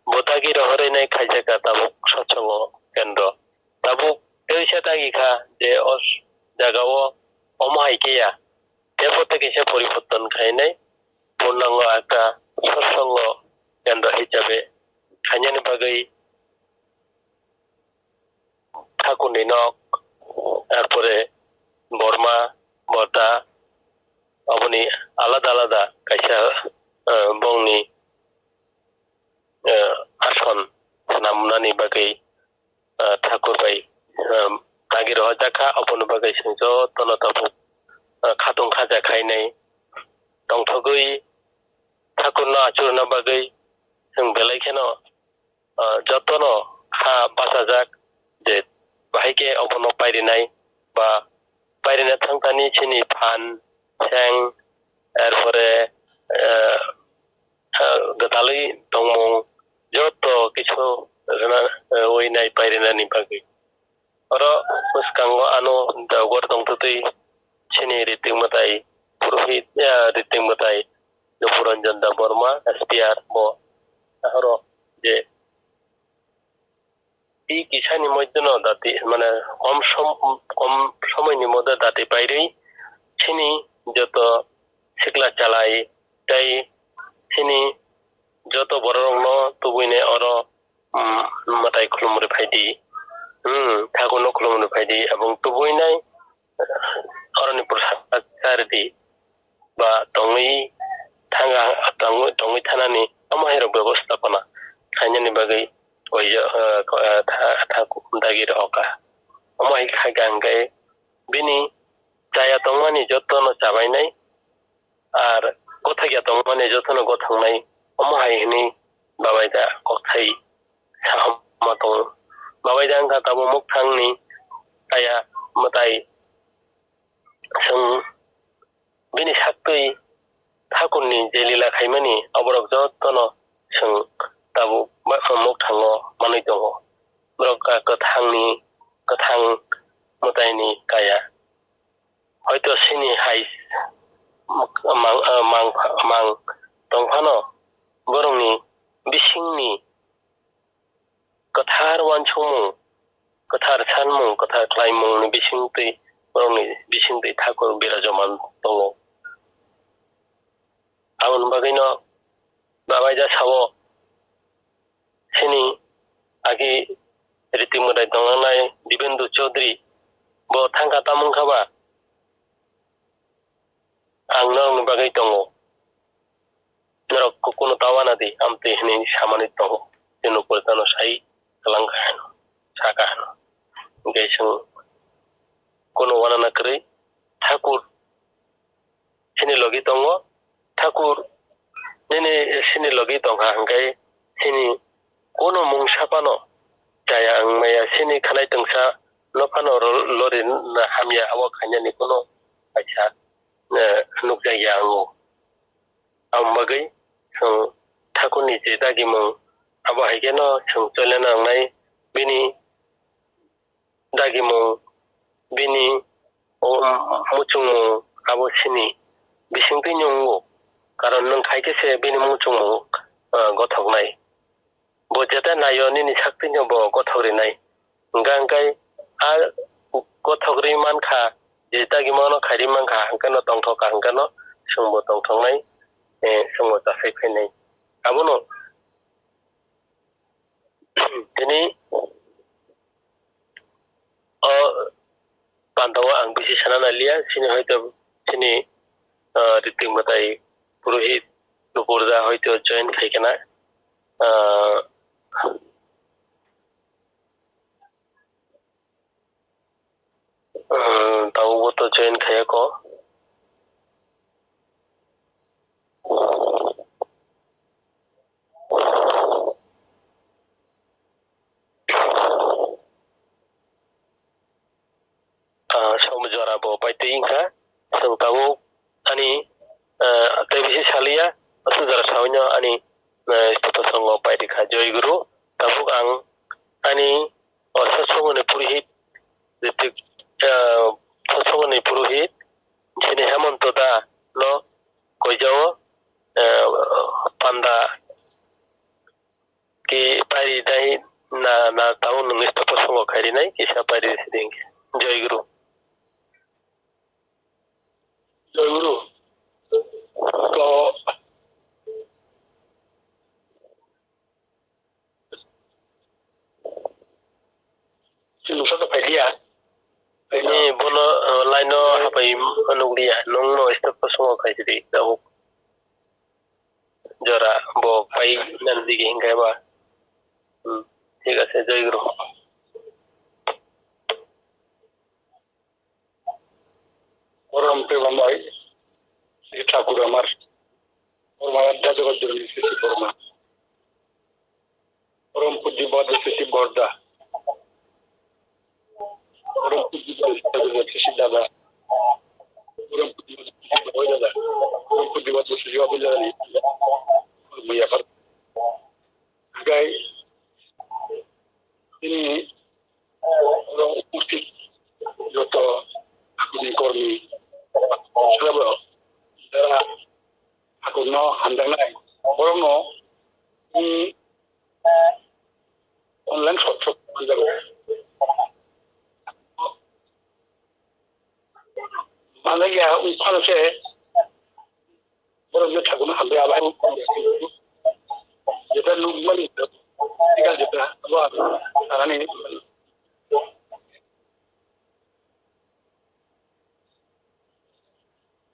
Bo dagi rohorwi nai khaijak kha tabuk satsongo kendro. Tabuk teisa dagi kha je o jagao omo hai khe ya. Tebo tei kaisa poriborton khainai purnango ekta satsongo kendro hisabe khainani bagwi Thakurni nok, tarpore Borma, Borta, aboni alada alada kaisa, eh, bongni, eh, ason swnamnani bagwi, eh, Thakur bai, eh, dagi rohorjak kha, aboni bagwi chwng jotono tabuk, eh, khatung khaja khainai tongthogwi Thakurno achukna bagwi chwng belai kheno ah, jotono kha bachajak je bahai khe obono pairinai ba pairina thangthani chini phan, seng, erpore, eh, ah, gwdalwi tongmung joto kisu rwna, eh, winai pairinani bagwi. Oro bwskango ano dogor tongtwtwi chini ritik mwtai purohit, ya, ritik mwtai Nupuranjan Debbarma S P R bo sahoro je tei kisani moddheno dati, mane, kom som-, kom somoini moddhe dati pairwi chini joto sikla chalai tei chini joto bororokno tubuinai oro, um, mwtai khulumrwi phaidi. Hmm, Thakurno khulumrwi phaidi, abong tubuinai oroni bwskango charidi ba tongwi thanga, tongwi, tongwi thanani omo hai rok bebostapona khainani bagwi oiyo, eh, ko-, eh, tha-, tha-, dagi rohoka. Omo hai kha hwnkhe bini chaya tongmani jotono chabainai, ar gothokya tongmani jotono gothognai. Omo hai hwnwi babai da kokthai sahama tongo. Babai da wngkha tabuk mwkhangni kaya mwtai. Chwng bini saktwi Thakurni je lila khaimani, aborok jotono chwng tabuk ba-, mwkthango manwi tongo. Borok kwthangni, kwthang mwtaini kaya. Hoito chini hai mang, mang, mang tong phano, borokni bisingni kwthar uansukmung kwthar sanmung, kwthar khlaimungni bisingtwi, borokni bisingtwi Thakur birajoman tongo. Aboni bagwino babaija sao, chini agi ritik mwtai tonglangnai Dibendu Chaudhary bo thangkha tamung kha ba? Ang norokni bagwi tongo. Norok kukuno ta wana di, amtwi hwnwi samani tongo. Chini Nupur tano sai kwlang kha hino, sa kha hino. Hwnkhe chwng kuno wanana kwrwi Thakur chini logi tongo. Thakur nini chini logi tongkha hwnkhe chini kuno mungsa phano chaya wng maya, chini khanai tongsa no phano ro-, lori na hamya, abo khainani kuno kaisa, eh, nukjakya wngo. Aboni bagwi chwng Thakurni je dagimung, abo hai kheno chwng choilena nangnai, bini dagimung, bini o muchungmung abo chini bisingtwino wngo. Karon nwng khai khe se bini muchungmung, ah, gothoknai. Bo jeta naio nini saktwino bo gothok rinai. Hwnkha hwnkhe a gothok ri mankha, je dagimungno khai ri mankha, hwnkhe no tongthok kha, hwnkhe no chwngbo tongthoknai, eh, chwngbo chasai phainai. Abono tini o pandao ang bisi sana naliya, chini hoito chini, ah, ritik mwtai purohit Nupur da hoito join khai khana, ah, ah, tabukbo to join khaiya ko. Ah, som jora bo pai twi wngkha. Chwng tabuk ani, ah, tei bisi saliya, aswk jora sawi no ani, ah, photo songo pai rikha. Joy Guru, tabuk ang ani o satsongoni purohit, ritik, ah, satsongoni purohit, chini Hemonto da no koijao, ah, panda ki pairi dai na, na tao nwng stop songo khairi nai kisa pairi siding. Joy Guru. Joy Guru. To Chini nusa to phailiya. Ni bono, uh, line o hapai nukliya. Nwng no stop songo khairi di. Tabuk. Jora bo pai nan digi hinkai ba. Hmm, thik ase, Joy Guru. Borom te bambai, si Thakur amar. Borom amar da jagat jurni si si Borma. Borom pudi bad si si Borda. Borom pudi bad si si Dada. Borom pudi bad si si Boy Dada. Borom pudi bad si si Abdul Dada. Borom yapar. Gai ini Oro upasthit joto hakuni kormi, sabo jara hakuno hamjaknai, borokno, mm, online sotsok manjago. Manjakya wngphano se borok je thakuno hamjakya bai, jeta nukmani, jeta abo sanani.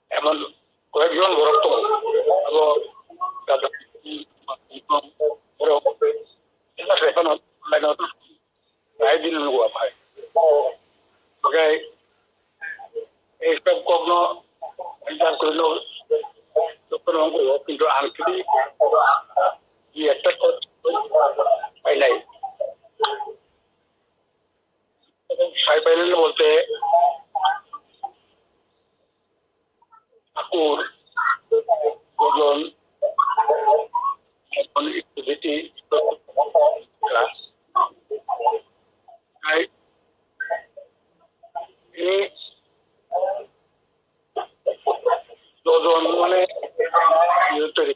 Emon koyekjon borok tongo, abo dada, borok, ema sai phano, laino, rai din nugo aphai. Oke, ei sob kokno, entar kurino, doktor nongko, kintu ang kiri, di ekta kok, painai. Sai pailele bolte Thakur, Gojon, Gojon Activity, Sai, ini Gojon mane, ini tadi.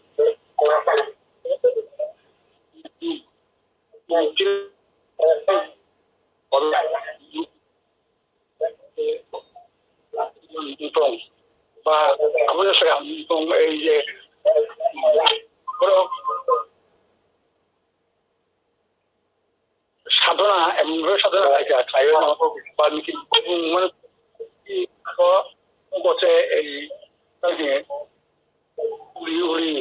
tong ba abo no saka tong ei je borok sadhana emre sadhana khaika khayo no Balmiki bung man ko ko se ei tani uri uri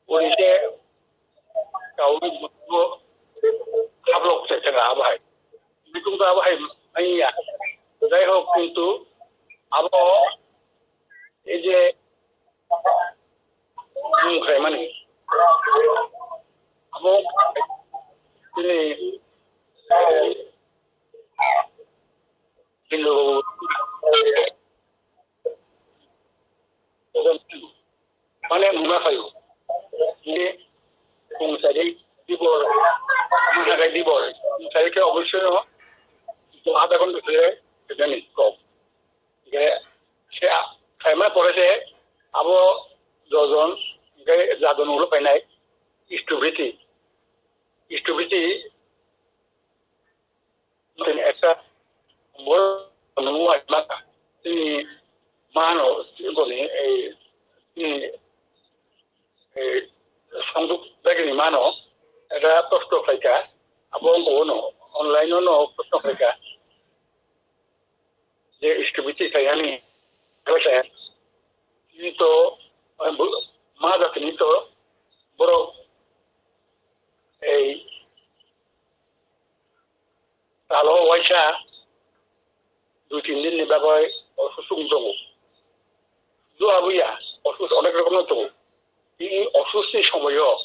uri se kawi bo hablok se tena abai. Bitung ta abai aiya. Jai hok kintu abo ei je bung khaimani abo tini Hindu mane muna khayo ni kung sari dibor muna kai dibor kung sari ke obosyo no to ada kon dusre jani ko ge se khaima pore se abo jojon ge jadon ulo painai stupidity stupidity Tini ekta bor nungwa maka tini mano tini songduk dagini mano ekta prosto khaika abo wngko no online no prosto khaika je stupidity khaiyani khaika tini to ma jatini to borok ei Talo waisa dui tin din ni bagwi osusu wng tongo. Dua buya osusu onek rokom no tongo. Tini osusu ni somoyo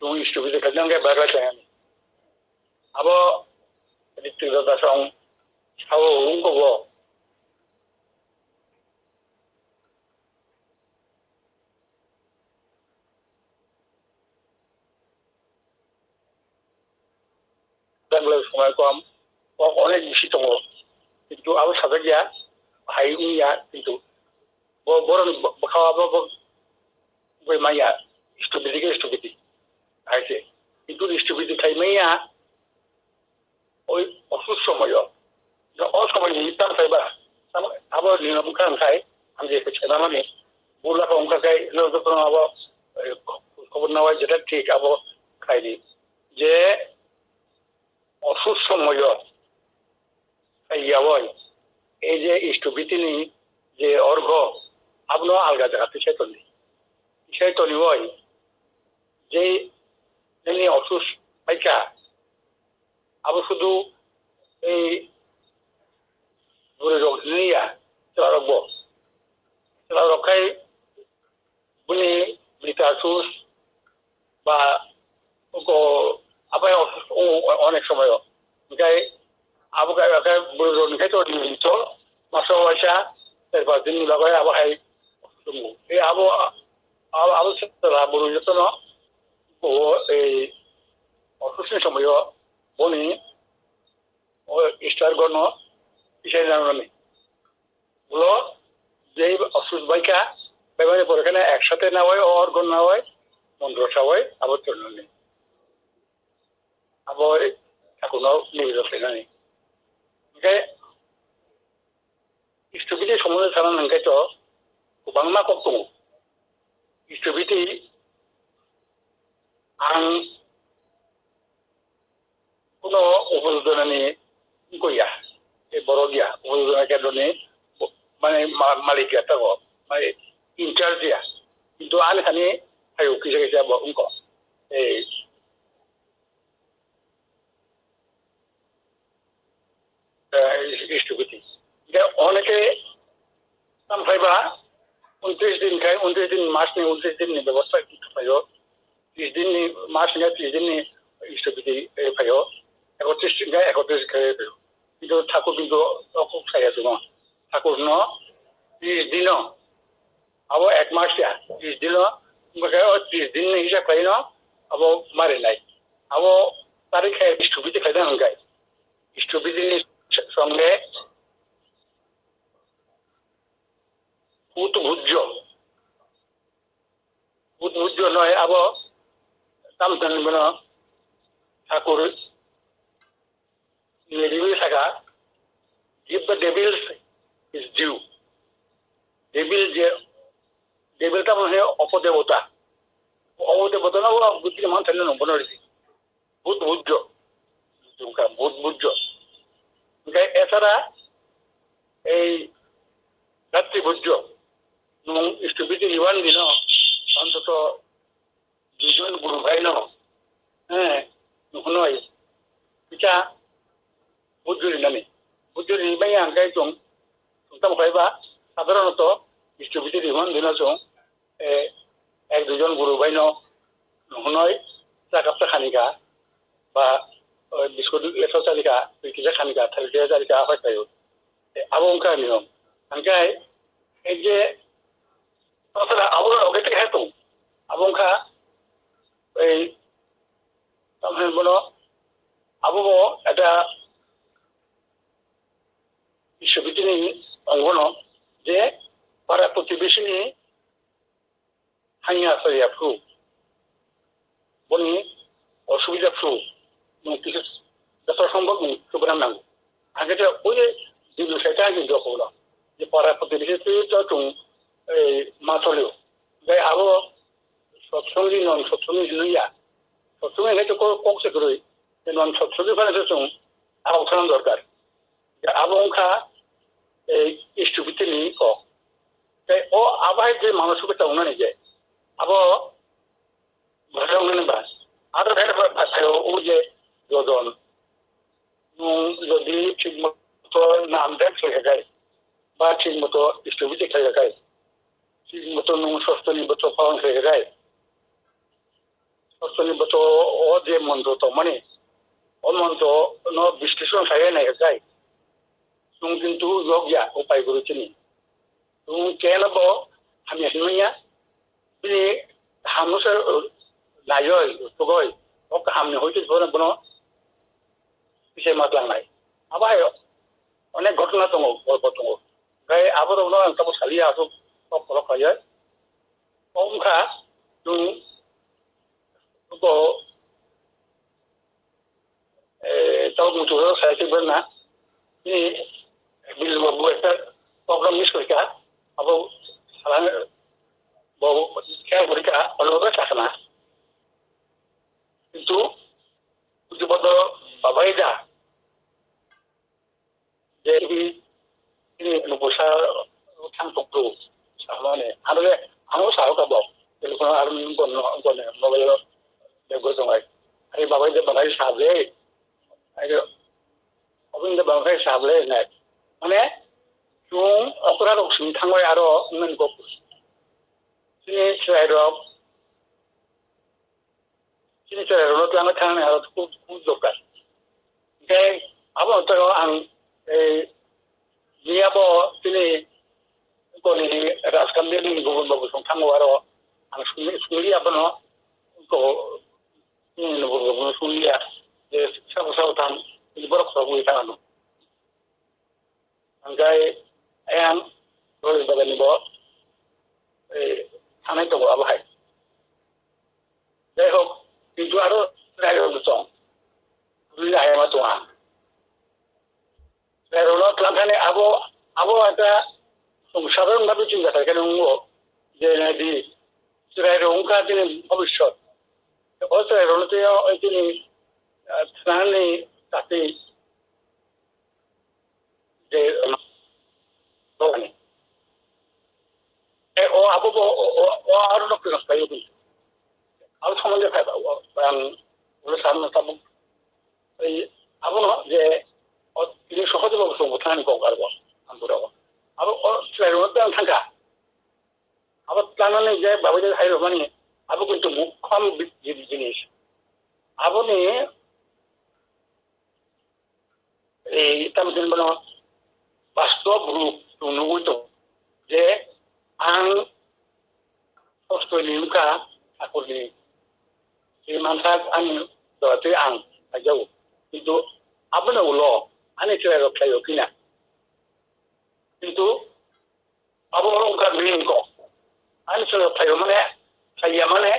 tong istu bide kajang ke bagwi tong. Abo ritri dada song sao wng kogo. Bangalore somai kom, o onek bisi tongo. Kintu abo sajak ya, hai wng ya, kintu bo borok ni bwkha o abo bo bai manya, stupidity ke stupidity. Hai se. Kintu stupidity khai manya, oi osus somoyo. O somoi ni tam sai ba, abo ni no bwkha wng khai, ang je khe chana mani, bula ko wng kha khai, no joto no abo, eh, khobor na wai jeta thik abo khai di. Je osus somoyo, yawoi, ei je stupidity ni je orgo, abono alga jaga tisai toni. Tisai toni oi, je nini osus paika, abo sudu ei bwrwi rok ni ya, chwla rok bo. Chwla rok khai bini bita sus ba ko abai onek somoyo. Hingkai abo kai kai bwrwi rok hingkai to ni to maso waisa ter pas din ni bagwi abo hai abo abo abo se la bwrwi joto no o ei osus ni somoyo boni o star gono isai nang nani. Ulo jei osus baikha, bebani pore kheno eksate nawai, orgon nawai, mondro sawai, abo tongnani. Abo takuno nibido khainani. Hingke stupidity somondo sana hingke to kwbangma kok tongo. Stupidity ang Kuno upojudonani wngkha ya, tei borok ya, upojudona kendroni mane ma-, malik ya, tago, mane in charge ya. Kintu ani hani hayo kisa kisa bo wngkha. Ei, eh, stupidity. Hingke oneke Tam phaiba untris din khai, untris din mas ni untris din ni bebosta khaio. Tris din ni mas ni tris din ni istopiti khaio. Ekotris din khai ekotris khai phaio. Kintu thakur kintu okuk saya tuma. Thakur no tris din no abo ek mas ya tris din no wngkha o tris din ni hisab khai no abo mari nai. Abo tarik khai istopiti khai da hingkai. Istopiti ni songe Utbhujjo. Utbhujjo noi abo tamsani bono Thakur ni rimi saka, "Give the devils his due." Opodebota. Opodebota no bo bwtwi man thani no bono risi. Bud budjo. Jumka bud budjo. Hingke esara ei gatri budjo. Nung stupidity riwan dino. Antoto duijon guru bhai no, eh, nuhunoi, kisa bujuri nani. Bujuri maya hingke chwng, chwng tamo khlai ba, sadharonoto, distributor himon dino chwng, eh, ek duijon guru bhai no nuhunoi, chakap cha khani ka, ba, eh, biskut leso chali ka, twi kisa khani ka, thali kisa chali ka, aphai khaio. Eh, abo wngkha niyom. Hingke, ei je, Tatsara abo rok khe tei hai tong. Abo wngkha, ei, tamni bono, abo bo eta biswabidini ongbono je para protibeshini hanya asari aphuru. Boni osubida phuru, nwng kisa joto sombhob nwng kwbram nango. Hingke je oi je bini sai ta je jokono, je para protibesi twi to chwng, ei, ma cholio. Bai abo sotsongi non sotsongi hinwi ya. Sotsongi hingke to kok, kok se kwrwi, je non sotsongi phano se chwng abo khana dorkar. Je abo wngkha, ei, stupidity ni kok. Tei o abo hai je manusiko tongnani je, abo Bwswk nini ba? Aro khe ba, ba, o je jojon. Nwng jodi thik moto nam dek khlai khe, ba thik moto stupidity khlai khe, thik moto nwng sostoni boto palon khlai khe, sostoni boto o je montro tongmani, o montro no বিশ্লেষণ khlai nai khe, nwng kintu yokya upai kwrwi chini. Nwng keno bo hamya hinmanya, bini hamno se naioi, tugoi, o kahamni hoite bono, bono kisa ma tlangnai. Abo hai onek ghotona tongo, golpo tongo. Gai abo rokno ang tamo saliya aswk kok kolok kaiya. O wngkha nwng bo Eh, tau mutu ro sai ti berna. Ni bil bo bo ekta program miss koi ka. Abo salang bo kya koi ka, olo ba sakna. Itu, itu bodo babai da. Jadi, ini nubusa thang tukru samane. Ano le, ano sao ka bo. Telephone aro ni bon, bon, mobile lo, de go jong ai. Ari babai de bangai sable. Ai, obin de bangai sable ne. Mane, chung okra rok sing thangoi aro ngen go. Sini chwrai rok, Chini chwrairokno twlangwi thangnani aro kuk, kuk dorkar. Hingkhe abono tei ang, ei, miya bo chini Konini Rajkambiani Gobin Babu song thango aro ang sungli, sungli abono ko, chini Gobin Babu sungli ya, je sabo sabo tham, borok khoroknwi thangano. Hingkhe ayang Rohit Bagani bo, eh, thanai tongo abo hai. Jai hok, kintu aro chwrairok bo tong. Bini ayama tong ang. Chwrairokno tlang thani abo, abo ekta chwng sadharon bhabe chinta khaikhe nungo je nadi chwrairok wngkha chini bhobishyot. O chwrairokno tei o chini, ah, thanani chati je, eh, o abo bo, o, o, o aro no kwrwng khlai o. Abo somondo khe ang ulo sam no tabuk, ei, abono je, o, tini sohoje bo chwng bwthani kok arbo, ang pura o. Abo, o, chwrai rok tang thangkha. Abo tlangnani je babai je hai rok mani, abo kintu mukham bi-, bi-, jinis. Aboni Ei, tamni hwnba no bastob rup chwng nugwi tongo je ang sostoni wngkha thakurni. Tei manthak ani jora tei ang khaijao. Kintu aboni ulo ani chwrairok khlaio phina. Kintu Abo wngkha bini kok. Ani chwla phaio mane, phaiya mane,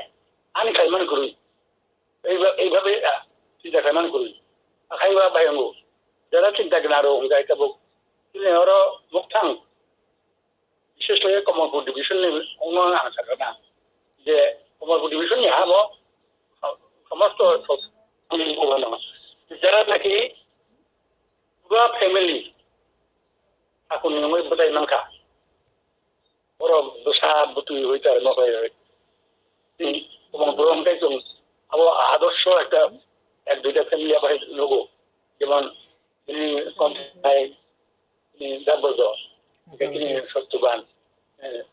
ani khaimani kwrwi. Eiba-, eibabe, ah, chinta khaimani kwrwi. Akhaiba bai wngo. Jara chinta gwnaro hwnkhe tabuk. Chini oro mukthang. Bises khlaiwi Kamalpur division ni wngno ang sakha na. je Kamalpur division ni ha bo somosto jara naki pura family hakuni wngwi bwtai mankha. Borok bwsa bwtwi hui tar ma bai hui. Tei kwbang borok hwnkhe chwng abo adorsho ekta ek duita family abo hai nugo. Jemon bini kom hai, bini Dabbojo, hwnkhe bini Sottoban. Eh,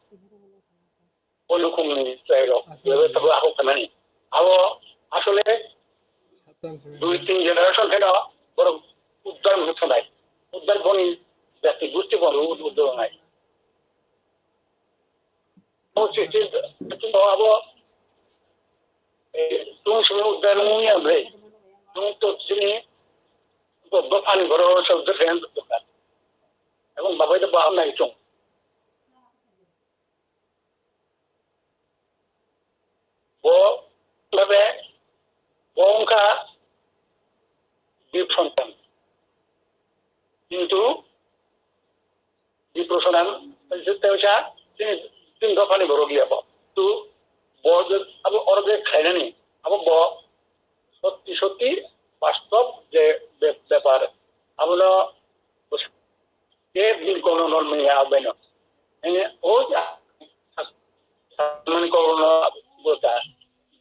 o nukhungni chwrairok, bebak tabuk ahok khaimani. Abo asole dui tin generation kheno borok uddar wngwi thwnai. Uddar boni jati gusti bono uddar wngnai. O sixteen, sixteen o abo, eh, tung simi uddar wngya bre. Tung to sini, to dophani goro sa uddar khayan to ka. Ebong babai to baham nai chung. Bo, babe, bo wngkha biprontan. Kintu Diprosonan, teisa, chini, chini dophani borok ya bo. Tu, bo je, abo oro je khlainani, abo bo sotti sotti bastob je be-, bepar. Abono je din kono non manya abeno. Ene o ja, mani kono bota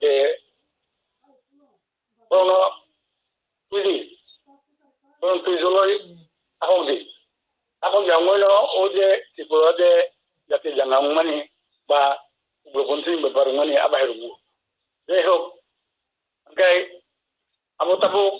je Bono twi di. Bono twi joloi akhok di. Akhok ya wngmano o je Tripura je jati janga wngmani ba ugroponthi ni bepar wngmani a bahai rwgo. Jai hok, hwnkhe abo tabuk